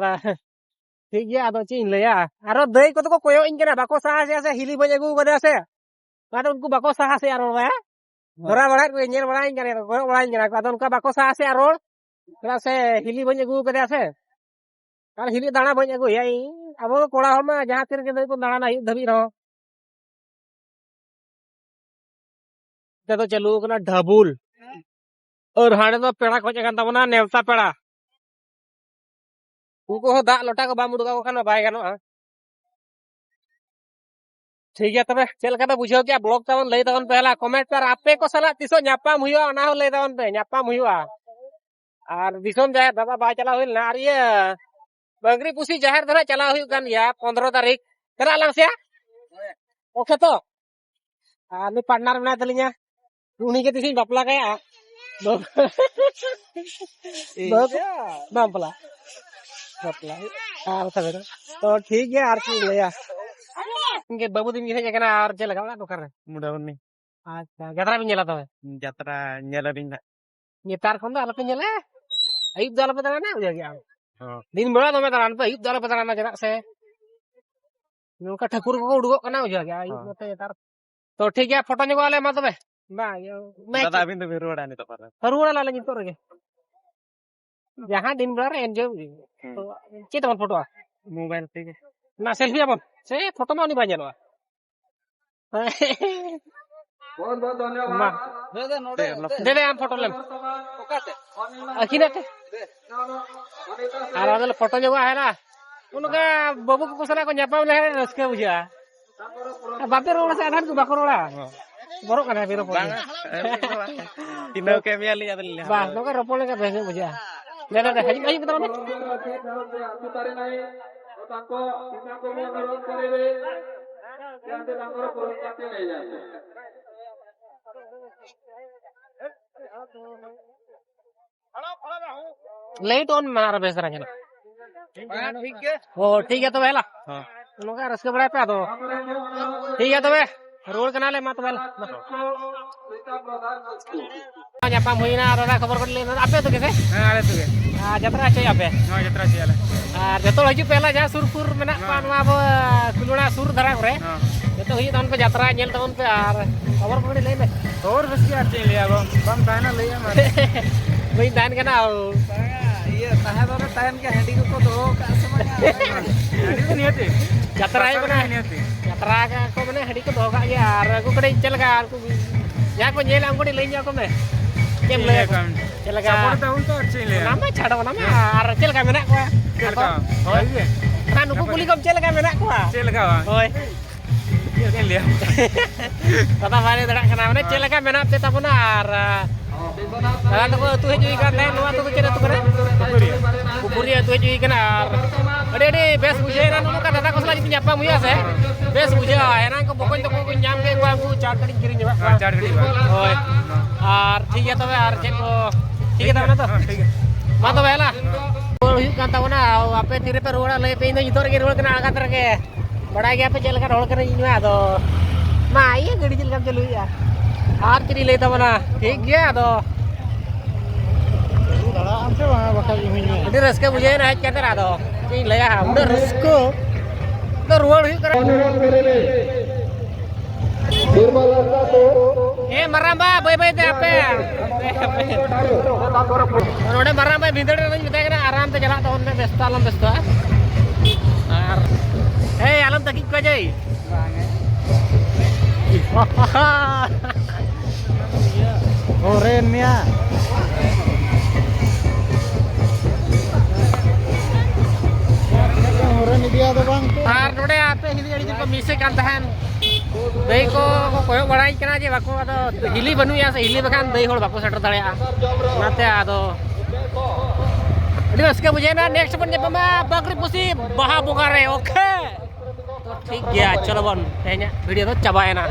ᱴᱷᱤᱠ ᱜᱮᱭᱟ, ᱟᱫᱚ ᱪᱮᱫ ᱤᱧ ᱞᱟᱹᱭᱟ, ᱟᱨᱚ ᱫᱟᱹᱭ ᱠᱚᱫᱚ ᱠᱚ ᱠᱚᱭᱚᱜ ᱤᱧ ᱠᱟᱱᱟ, ᱵᱟᱠᱚ ᱥᱟᱦᱟ ᱥᱮᱫᱼᱟ ᱥᱮ ᱦᱤᱞᱤ ᱵᱟᱹᱧ ᱟᱹᱜᱩ ᱠᱟᱫᱮᱭᱟ ᱥᱮ, ᱚᱱᱟᱛᱮ ᱩᱱᱠᱩ ᱵᱟᱠᱚ ᱥᱟᱦᱟ ᱥᱮᱫᱼᱟ ᱨᱚᱲ ᱨᱮ᱾ ᱫᱷᱚᱨᱟᱣ ᱵᱟᱲᱟᱭᱮᱫ ᱠᱚ, ᱧᱮᱞ ᱵᱟᱲᱟᱭᱟᱹᱧ ᱠᱟᱱᱟ, ᱜᱚᱭᱚᱜ ᱵᱟᱲᱟᱭᱟᱹᱧ ᱠᱟᱱᱟ ᱠᱚ, ᱟᱫᱚ ᱚᱱᱠᱟ ᱵᱟᱠᱚ ᱥᱟᱦᱟ ᱥᱮ ᱟᱨ ᱨᱚᱲ, ᱪᱮᱫᱟᱜ ᱥᱮ ᱦᱤᱞᱤ ᱵᱟᱹᱧ ᱟᱹᱜᱩ ᱠᱟᱫᱮᱭᱟ ᱥᱮ, ᱟᱨ ᱦᱤᱞᱤ ᱫᱟᱬᱟ ᱵᱟᱹᱧ ᱟᱹᱜᱩᱭᱟ ᱤᱧ᱾ ᱟᱵᱚ ᱠᱚᱲᱟ ᱦᱚᱲ ᱢᱟ ᱡᱟᱦᱟᱸ ᱛᱤ ᱨᱮᱜᱮ ᱫᱟᱹᱲ ᱵᱚᱱ ᱫᱟᱬᱟᱱᱟ, ᱟᱹᱭᱩᱵ ᱫᱷᱟᱹᱵᱤᱡ ᱨᱮᱦᱚᱸ᱾ ᱱᱚᱛᱮ ᱫᱚ ᱪᱟᱹᱞᱩ ᱟᱠᱟᱱᱟ ᱰᱷᱟᱵᱩᱞ᱾ ᱟᱨ ᱦᱟᱸᱰᱮ ᱫᱚ ᱯᱮᱲᱟ ᱠᱚ ᱦᱮᱡ ᱟᱠᱟᱱ ᱛᱟᱵᱚᱱᱟ, ᱱᱮᱣᱛᱟ ᱯᱮᱲᱟ᱾ ᱩᱱᱠᱩ ᱦᱚᱸ ᱫᱟᱜ ᱞᱚᱴᱟ ᱠᱚ ᱵᱟᱢ ᱩᱰᱩᱠ ᱟᱠᱚ ᱠᱷᱟᱱ ᱢᱟ ᱵᱟᱭ ᱜᱟᱱᱚᱜᱼᱟ᱾ ᱴᱷᱤᱠ ᱜᱮᱭᱟ, ᱛᱚᱵᱮ ᱪᱮᱫ ᱞᱮᱠᱟ ᱯᱮ ᱵᱩᱡᱷᱟᱹᱣ ᱠᱮᱜᱼᱟ ᱵᱞᱚᱜ ᱛᱟᱵᱚᱱ? ᱞᱟᱹᱭ ᱛᱟᱵᱚᱱ ᱯᱮ ᱦᱮᱞᱟ ᱠᱚᱢᱮᱱᱴ ᱯᱮ, ᱟᱨ ᱟᱯᱮ ᱠᱚ ᱥᱟᱞᱟᱜ ᱛᱤᱥᱚᱜ ᱧᱟᱯᱟᱢ ᱦᱩᱭᱩᱜᱼᱟ ᱚᱱᱟ ᱦᱚᱸ ᱞᱟᱹᱭ ᱛᱟᱵᱚᱱ ᱯᱮ᱾ ᱧᱟᱯᱟᱢ ᱦᱩᱭᱩᱜᱼᱟ᱾ ᱟᱨ ᱫᱤᱥᱚᱢ ᱡᱟᱦᱮᱨ ᱫᱟᱫᱟ ᱵᱟᱭ ᱪᱟᱞᱟᱣ ᱦᱩᱭ ᱞᱮᱱᱟ, ᱟᱨ ᱤᱭᱟᱹ ᱵᱟᱝᱨᱤ ᱯᱩᱥᱤ ᱡᱟᱦᱮᱨ ᱫᱚ ᱱᱟᱜ ᱪᱟᱞᱟᱣ ᱦᱩᱭᱩᱜ ᱠᱟᱱ ᱜᱮᱭᱟ ᱯᱚᱱᱫᱽᱨᱚ ᱛᱟᱹᱨᱤᱠᱷ᱾ ᱪᱟᱞᱟᱜ ᱟᱞᱟᱝ ᱥᱮ? ᱳᱠᱮ ᱛᱚ? ᱟᱨ ᱩᱱᱤ ᱯᱟᱨᱴᱱᱟᱨ ᱢᱮᱱᱟᱭ ᱛᱟᱹᱞᱤᱧᱟ, ᱩᱱᱤ ᱜᱮ ᱛᱤᱥᱤᱧ ᱵᱟᱯᱞᱟ ᱠᱟᱭᱟ᱾ ᱵᱟᱹᱦᱩ, ᱤᱧ ᱵᱟᱹᱦᱩ ᱠᱚ, ᱫᱚ ᱵᱟᱯᱞᱟ, ᱵᱟᱯᱞᱟ ᱦᱩᱭᱩᱜ᱾ ᱟᱨ ᱛᱚᱵᱮ ᱫᱚ, ᱛᱚ ᱴᱷᱤᱠ ᱜᱮᱭᱟ, ᱟᱨ ᱪᱮᱫ ᱤᱧ ᱞᱟᱹᱭᱟ? ᱤᱧ ᱜᱮ ᱵᱟᱹᱵᱩ ᱛᱤᱧ ᱦᱮᱡ ᱟᱠᱟᱱᱟ, ᱟᱨ ᱪᱮᱫ ᱞᱮᱠᱟ ᱚᱲᱟᱜ ᱫᱚ ᱚᱠᱟᱨᱮ? ᱢᱩᱰᱟᱢᱩᱰᱤ᱾ ᱟᱪᱪᱷᱟ, ᱡᱟᱛᱨᱟ ᱵᱤᱱ ᱧᱮᱞᱟ ᱛᱚᱵᱮ? ᱡᱟᱛᱨᱟ ᱧᱮᱞ ᱟᱹᱞᱤᱧ ᱱᱟᱜ᱾ ᱱᱮᱛᱟᱨ ᱠᱷᱚᱱ ᱫᱚ ᱟᱞᱚᱯᱮ ᱧᱮᱞᱟ, ᱟᱹᱭᱩᱵ ᱫᱚ ᱟᱞᱚᱯᱮ ᱫᱟᱬᱟᱱᱟ, ᱵᱩᱡᱷᱟᱹᱣ ᱠᱮᱜᱼᱟ? ᱦᱚᱸ᱾ ᱫᱤᱱ ᱵᱮᱲᱟ ᱫᱚᱢᱮ ᱫᱟᱬᱟᱱ ᱯᱮ, ᱟᱹᱭᱩᱵ ᱫᱚ ᱟᱞᱚᱯᱮ ᱫᱟᱬᱟᱱᱟ, ᱪᱮᱫᱟᱜ ᱥᱮ ᱱᱚᱝᱠᱟ ᱴᱷᱟᱹᱠᱩᱨ ᱠᱚᱠᱚ ᱩᱰᱩᱠᱚᱜ ᱠᱟᱱᱟ, ᱵᱩᱡᱷᱟᱹᱣ ᱠᱮᱜᱼᱟ? ᱟᱹᱭᱩᱵ ᱦᱚᱸ᱾ ᱱᱚᱛᱮ ᱱᱮᱛᱟᱨ᱾ ᱛᱚ ᱴᱷᱤᱠ ᱜᱮᱭᱟ, ᱯᱷᱳᱴᱳ ᱧᱚᱜᱚᱜ ᱟᱞᱮ, ᱢᱟ ᱛᱚᱵᱮ᱾ ᱵᱟᱝ, ᱤᱭᱟᱹ, ᱢᱮᱪ᱾ ᱫᱟᱫᱟ, ᱟᱹᱵᱤᱱ ᱫᱚᱵᱤᱱ ᱨᱩᱣᱟᱹᱲᱟ ᱱᱤᱛᱚᱜ ᱯᱟᱨᱟ? ᱨᱩᱣᱟᱹᱲ ᱟᱞᱮ ᱱᱤᱛᱚᱜ ᱨᱮᱜᱮ᱾ ᱡᱟᱦᱟᱸ ᱫᱤᱱ ᱵᱮᱲᱟ ᱨᱮ enjoy ᱵᱩᱡᱷᱟᱹᱣ᱾ ᱦᱩᱸ᱾ ᱛᱚ, ᱪᱮᱫ ᱛᱮᱵᱚᱱ ᱯᱷᱳᱴᱳᱜᱼᱟ? ᱢᱳᱵᱟᱭᱤᱞ ᱛᱮᱜᱮ᱾ ᱱᱟ, selfie ᱟᱵᱚᱱ᱾ ᱥᱮ ᱯᱷᱳᱴᱳ ᱢᱟ ᱩᱱᱤ ᱵᱟᱭ ᱧᱮᱞᱚᱜᱼᱟ᱾ ᱵᱚᱦᱩᱛ ᱵᱚᱦᱩᱛ ᱫᱷᱚᱱᱭᱚᱵᱟᱫ᱾ ᱢᱟ᱾ ᱫᱮ ᱫᱮ, ᱟᱢ ᱯᱷᱳᱴᱳ ᱞᱮᱢ᱾ ᱚᱠᱟᱛᱮ? ᱟᱹᱠᱤᱱᱟᱜ ᱛᱮ᱾ ᱟᱨ ᱟᱫᱚ ᱞᱮ ᱯᱷᱳᱴᱳ ᱧᱚᱜᱚᱜᱼᱟ, ᱦᱮᱸ ᱱᱟ? ᱚᱱᱠᱟ ᱵᱟᱹᱵᱩ ᱠᱚᱠᱚ ᱥᱟᱞᱟᱜ ᱠᱚ ᱧᱟᱯᱟᱢ ᱞᱮᱠᱷᱟᱱ ᱨᱟᱹᱥᱠᱟᱹ ᱵᱩᱡᱷᱟᱹᱜᱼᱟ᱾ ᱟᱨ ᱵᱟᱯᱮ ᱨᱚᱲᱟ ᱥᱮ, ᱟᱫᱷᱟᱱ ᱠᱚ ᱵᱟᱠᱚ ᱨᱚᱲᱟ᱾ ᱵᱚᱨᱚᱜ ᱠᱟᱱᱟ ᱵᱮᱨᱚ ᱯᱚᱨᱮ᱾ ᱵᱟᱝᱟ, ᱟᱹᱞᱤᱧ ᱫᱚ ᱵᱟᱝ᱾ ᱪᱤᱱᱦᱟᱹᱣ ᱠᱮᱫ ᱢᱮᱭᱟᱞᱤᱧ, ᱟᱫᱚ ᱞᱤᱧ ᱞᱟᱹᱭᱟ, ᱵᱟᱝ, ᱦᱳᱭ᱾ ᱱᱚᱝᱠᱟ ᱨᱚᱯᱚᱲ ᱞᱮᱱᱠᱷᱟᱱ ᱵᱮᱥ ᱧᱚᱜ ᱵᱩᱡᱷᱟᱹᱜᱼᱟ᱾ ᱫᱮ, ᱫᱮ, ᱫᱮ, ᱦᱤᱡᱩᱜ ᱢᱮ, ᱦᱤᱡᱩᱜ ᱢᱮ, ᱛᱟᱵᱚᱱ ᱢᱮ᱾ Light on ᱢᱮ ᱟᱨ ᱵᱮᱥ ᱫᱷᱟᱨᱟ ᱧᱮᱞᱚᱜ᱾ ᱦᱮᱸ, ᱴᱷᱤᱠ ᱜᱮᱭᱟ᱾ ᱚ, ᱴᱷᱤᱠ ᱜᱮᱭᱟ ᱛᱚᱵᱮ, ᱦᱮᱞᱟ᱾ ᱦᱚᱸ᱾ ᱱᱚᱝᱠᱟ ᱨᱟᱹᱥᱠᱟᱹ ᱵᱟᱲᱟᱭ ᱯᱮ ᱟᱫᱚ᱾ ᱴᱷᱤᱠ ᱜᱮᱭᱟ ᱛᱚᱵᱮ, ᱨᱩᱣᱟᱹᱲ ᱠᱟᱱᱟᱞᱮ, ᱢᱟ ᱛᱚᱵᱮ, ᱦᱮᱞᱟ᱾ ᱧᱟᱯᱟᱢ ᱦᱩᱭᱱᱟ, ᱫᱟᱫᱟ ᱠᱷᱚᱵᱚᱨ ᱠᱚ ᱞᱟᱹᱭ ᱢᱮ, ᱟᱯᱮ ᱟᱹᱛᱩ ᱜᱮ ᱥᱮ? ᱦᱮᱸ, ᱟᱞᱮ ᱟᱹᱛᱩ ᱜᱮ᱾ ᱟᱨ ᱡᱟᱛᱨᱟ ᱦᱚᱪᱚᱭᱮᱫᱼᱟ ᱯᱮ? ᱦᱮᱸ, ᱡᱟᱛᱨᱟ ᱦᱚᱪᱚᱭᱮᱫᱼᱟ ᱞᱮ᱾ ᱟᱨ ᱡᱚᱛᱚ ᱦᱚᱲ ᱦᱤᱡᱩᱜ ᱯᱮ, ᱦᱮᱞᱟ, ᱡᱟᱦᱟᱸ ᱥᱩᱨ ᱥᱩᱨ ᱢᱮᱱᱟᱜ ᱠᱚᱣᱟ, ᱦᱮᱸ᱾ ᱱᱚᱣᱟ ᱟᱵᱚ ᱠᱩᱞᱩᱲᱟ ᱥᱩᱨ ᱫᱷᱟᱨᱟ ᱠᱚᱨᱮ᱾ ᱦᱮᱸ᱾ ᱛᱚ ᱦᱩᱭᱩᱜ ᱛᱟᱵᱚᱱ ᱯᱮ, ᱡᱟᱛᱨᱟ ᱧᱮᱞ ᱛᱟᱵᱚᱱ ᱯᱮ ᱟᱨ ᱠᱷᱚᱵᱚᱨ ᱠᱚ ᱠᱟᱹᱴᱤᱡ ᱞᱟᱹᱭ ᱢᱮ᱾ ᱠᱷᱚᱵᱚᱨ ᱵᱮᱥ ᱜᱮ, ᱟᱨ ᱪᱮᱫ ᱤᱧ ᱞᱟᱹᱭᱟ ᱜᱚ, ᱵᱟᱢ ᱛᱟᱦᱮᱱᱟ ᱞᱟᱹᱭ ᱮᱢ ᱟᱨ᱾ ᱵᱟᱹᱧ ᱛᱟᱦᱮᱱ ᱠᱟᱱᱟ᱾ ᱵᱟᱝᱟ, ᱤᱭᱟᱹ, ᱛᱟᱦᱮᱸ ᱫᱚᱞᱮ ᱛᱟᱦᱮᱱ ᱜᱮᱭᱟ, ᱦᱟᱺᱰᱤ ᱠᱚᱠᱚ ᱫᱚᱦᱚ ᱠᱟᱜᱼᱟ ᱥᱮ ᱵᱟᱝᱟ? ᱦᱟᱺᱰᱤ ᱫᱚ ᱱᱤᱦᱟᱹᱛᱤ᱾ ᱡᱟᱛᱨᱟ ᱦᱩᱭᱩᱜ ᱠᱟᱱᱟ᱾ ᱱᱤᱦᱟᱹᱛᱤ᱾ ᱡᱟᱛᱨᱟ ᱠᱟᱜᱼᱟ ᱠᱚ, ᱢᱟᱱᱮ ᱦᱟᱺᱰᱤ ᱠᱚ ᱫᱚᱦᱚ ᱠᱟᱜ ᱜᱮᱭᱟ᱾ ᱟᱨ ᱩᱱᱠᱩ ᱠᱟᱹᱴᱤᱡ ᱪᱮᱫ ᱞᱮᱠᱟ, ᱩᱱᱠᱩ ᱡᱟᱦᱟᱸᱭ ᱠᱚ ᱧᱮᱞᱟ, ᱩᱱᱠᱩ ᱠᱟᱹᱴᱤᱡ ᱞᱟᱹᱭ ᱧᱚᱜ ᱟᱠᱚ ᱢᱮ᱾ ᱪᱮᱫ ᱮᱢ ᱪᱮᱫ ᱞᱟᱹᱭᱟ? ᱞᱟᱹᱭᱟ ᱠᱚ? ᱪᱮᱫ ᱞᱮᱠᱟ? Support ᱛᱟᱵᱚᱱ ᱛᱚ, ᱟᱨ ᱪᱮᱫ ᱤᱧ ᱞᱟᱹᱭᱟ? ᱚᱱᱟ ᱢᱟ ᱪᱷᱟᱰᱚ, ᱚᱱᱟ ᱢᱟ᱾ ᱦᱮᱸ᱾ ᱟᱨ ᱪᱮᱫ ᱞᱮᱠᱟ ᱢᱮᱱᱟᱜ ᱠᱚᱣᱟ? ᱪᱮᱫ ᱞᱮᱠᱟ? ᱟᱠᱚ? ᱦᱳᱭ ᱜᱮ᱾ ᱦᱮᱸ, ᱱᱩᱠᱩ ᱱᱟᱯᱟᱭ ᱠᱩᱞᱤ ᱜᱮ᱾ ᱠᱚᱢ, ᱪᱮᱫ ᱞᱮᱠᱟ ᱢᱮᱱᱟᱜ ᱠᱚᱣᱟ? ᱪᱮᱫ ᱞᱮᱠᱟ ᱵᱟᱝ? ᱦᱳᱭ᱾ ᱪᱮᱫ ᱞᱮᱠᱟᱧ ᱞᱟᱹᱭᱟ? ᱠᱟᱛᱷᱟ ᱵᱟᱭ ᱞᱟᱹᱭ ᱫᱟᱲᱮᱭᱟᱜ ᱠᱟᱱᱟ᱾ ᱢᱟᱱᱮ, ᱪᱮᱫ ᱞᱮᱠᱟ ᱢᱮᱱᱟᱜ ᱯᱮ ᱛᱟᱵᱚᱱᱟ? ᱟᱨ, ᱟᱨ ᱫᱟᱫᱟ ᱛᱟᱠᱚ ᱟᱹᱛᱩ ᱦᱮᱡ ᱦᱩᱭ ᱠᱟᱱ ᱛᱟᱦᱮᱸᱫ᱾ ᱱᱚᱣᱟ ᱟᱹᱛᱩ ᱫᱚ ᱪᱮᱫ ᱟᱹᱛᱩ ᱠᱟᱱᱟ? ᱯᱩᱠᱷᱩᱨᱤᱭᱟᱹ᱾ ᱯᱩᱠᱷᱩᱨᱤᱭᱟᱹ ᱟᱹᱛᱩ ᱦᱮᱡ ᱦᱩᱭ ᱠᱟᱱᱟ᱾ ᱟᱨ ᱟᱹᱰᱤ, ᱟᱹᱰᱤ ᱵᱮᱥ ᱵᱩᱡᱷᱟᱹᱣ ᱮᱱᱟ᱾ ᱱᱚᱜᱼᱚ ᱱᱚᱝᱠᱟ ᱫᱟᱫᱟ ᱠᱚ ᱥᱟᱞᱟᱜ ᱡᱩᱫᱤ ᱧᱟᱯᱟᱢ ᱦᱩᱭᱩᱜᱼᱟ ᱥᱮ, ᱵᱮᱥ ᱵᱩᱡᱷᱟᱹᱜᱼᱟ᱾ ᱮᱱᱟᱝ ᱠᱚ ᱵᱚᱠᱚᱧ ᱛᱟᱠᱚ ᱠᱚ ᱧᱟᱢ ᱠᱮᱫ ᱠᱚᱣᱟ, ᱩᱱᱠᱩ ᱪᱟᱴ ᱠᱟᱹᱴᱤᱡ ᱠᱤᱨᱤᱧ ᱡᱚᱝᱟᱜ ᱠᱚᱣᱟ᱾ ᱦᱮᱸ, ᱪᱟᱴ ᱠᱟᱹᱴᱤᱡ ᱵᱟᱝ᱾ ᱦᱳᱭ᱾ ᱟᱨ ᱴᱷᱤᱠ ᱜᱮᱭᱟ ᱛᱚᱵᱮ, ᱟᱨ ᱪᱮᱫ ᱠᱚ ᱴᱷᱤᱠ ᱜᱮ ᱛᱟᱵᱚᱱᱟ ᱛᱚ? ᱦᱮᱸ, ᱴᱷᱤᱠ ᱜᱮᱭᱟ᱾ ᱢᱟ ᱛᱚᱵᱮ, ᱦᱮᱞᱟ᱾ ᱨᱩᱣᱟᱹᱲ ᱦᱩᱭᱩᱜ ᱠᱟᱱ ᱛᱟᱵᱚᱱᱟ᱾ ᱟᱯᱮ ᱛᱤ ᱨᱮᱯᱮ ᱨᱩᱣᱟᱹᱲᱟ ᱞᱟᱹᱭ ᱯᱮ, ᱤᱧ ᱫᱚ ᱱᱤᱛᱚᱜ ᱨᱮᱜᱮ ᱨᱩᱣᱟᱹᱲ ᱠᱟᱱᱟ, ᱟᱬᱜᱟᱛ ᱨᱮᱜᱮ᱾ ᱵᱟᱲᱟᱭ ᱜᱮᱭᱟ ᱯᱮ ᱪᱮᱫ ᱞᱮᱠᱟᱱ ᱦᱚᱲ ᱠᱟᱹᱱᱟᱹᱧ ᱤᱧ ᱢᱟ, ᱟᱫᱚ ᱢᱟ ᱤᱭᱟᱹ ᱜᱟᱹᱰᱤ ᱪᱮᱫ ᱞᱮᱠᱟᱢ ᱪᱟᱹᱞᱩᱭᱮᱫᱼᱟ? ᱟᱨ ᱪᱮᱫ ᱤᱧ ᱞᱟᱹᱭ ᱛᱟᱵᱚᱱᱟ, ᱴᱷᱤᱠ ᱜᱮᱭᱟ᱾ ᱟᱫᱚ ᱪᱟᱹᱞᱩ ᱫᱟᱲᱮᱭᱟᱜ ᱟᱢ ᱥᱮ ᱵᱟᱝᱟ? ᱵᱟᱠᱷᱟᱡ ᱤᱧ ᱦᱚᱧ ᱢᱮᱱᱟ᱾ ᱟᱹᱰᱤ ᱨᱟᱹᱥᱠᱟᱹ ᱵᱩᱡᱷᱟᱹᱣᱮᱱᱟ ᱦᱮᱡ ᱠᱟᱛᱮ, ᱟᱫᱚ ᱪᱮᱫ ᱤᱧ ᱞᱟᱹᱭᱟ, ᱩᱱᱟᱹᱜ ᱨᱟᱹᱥᱠᱟᱹ᱾ ᱟᱫᱚ ᱨᱩᱣᱟᱹᱲ ᱦᱩᱭᱩᱜ ᱠᱟᱱᱟ᱾ ᱦᱮᱸ, ᱢᱟᱨᱟᱝᱵᱟ, ᱵᱟᱹᱭ ᱵᱟᱹᱭ ᱛᱮ ᱟᱯᱮ᱾ ᱱᱚᱰᱮ ᱢᱟᱨᱟᱝᱵᱟᱭ ᱵᱷᱤᱸᱫᱟᱹᱲ ᱨᱮᱧ ᱢᱮᱛᱟᱭ ᱠᱟᱱᱟ, ᱟᱨᱟᱢ ᱛᱮ ᱪᱟᱞᱟᱜ ᱛᱟᱵᱚᱱ ᱢᱮ, ᱵᱮᱥᱛᱚ ᱟᱞᱚᱢ ᱵᱮᱥᱛᱚᱜᱼᱟ᱾ ᱟᱨ, ᱮᱭ, ᱟᱞᱚᱢ ᱛᱟᱹᱠᱤᱡ ᱠᱚᱣᱟ ᱡᱮ᱾ ᱦᱚᱨᱮᱱ ᱢᱮᱭᱟ᱾ ᱦᱚᱨᱮᱱ ᱤᱫᱤᱭᱟ ᱫᱚ ᱵᱟᱝ ᱛᱚ᱾ ᱟᱨ ᱱᱚᱰᱮ ᱟᱯᱮ ᱦᱤᱞᱤ ᱟᱹᱰᱤ ᱡᱳᱨ ᱠᱚ ᱢᱤᱥᱮ ᱠᱟᱱ ᱛᱟᱦᱮᱸᱱ᱾ ᱫᱟᱹᱭ ᱠᱚ ᱠᱚ ᱠᱚᱭᱚᱜ ᱵᱟᱲᱟᱭ ᱠᱟᱱᱟ ᱡᱮ ᱵᱟᱠᱚ, ᱟᱫᱚ ᱦᱤᱞᱤ ᱵᱟᱹᱱᱩᱜᱼᱟ ᱥᱮ, ᱦᱤᱞᱤ ᱵᱟᱠᱷᱟᱱ ᱫᱟᱹᱭ ᱦᱚᱲ ᱵᱟᱠᱚ ᱥᱮᱴᱮᱨ ᱫᱟᱲᱮᱭᱟᱜᱼᱟ᱾ ᱚᱱᱟᱛᱮ ᱟᱫᱚ ᱟᱹᱰᱤ ᱨᱟᱹᱥᱠᱟᱹ ᱵᱩᱡᱷᱟᱹᱣ ᱮᱱᱟ᱾ Next ᱵᱚᱱ ᱧᱟᱯᱟᱢᱟ ᱵᱟᱠᱨᱤ ᱯᱩᱥᱤ ᱵᱟᱦᱟ ᱵᱚᱸᱜᱟ ᱨᱮ, okay? ᱛᱚ ᱴᱷᱤᱠ ᱜᱮᱭᱟ, ᱪᱚᱞᱚ ᱵᱚᱱ ᱛᱮᱦᱮᱧᱟᱜ video ᱫᱚ ᱪᱟᱵᱟᱭᱮᱱᱟ᱾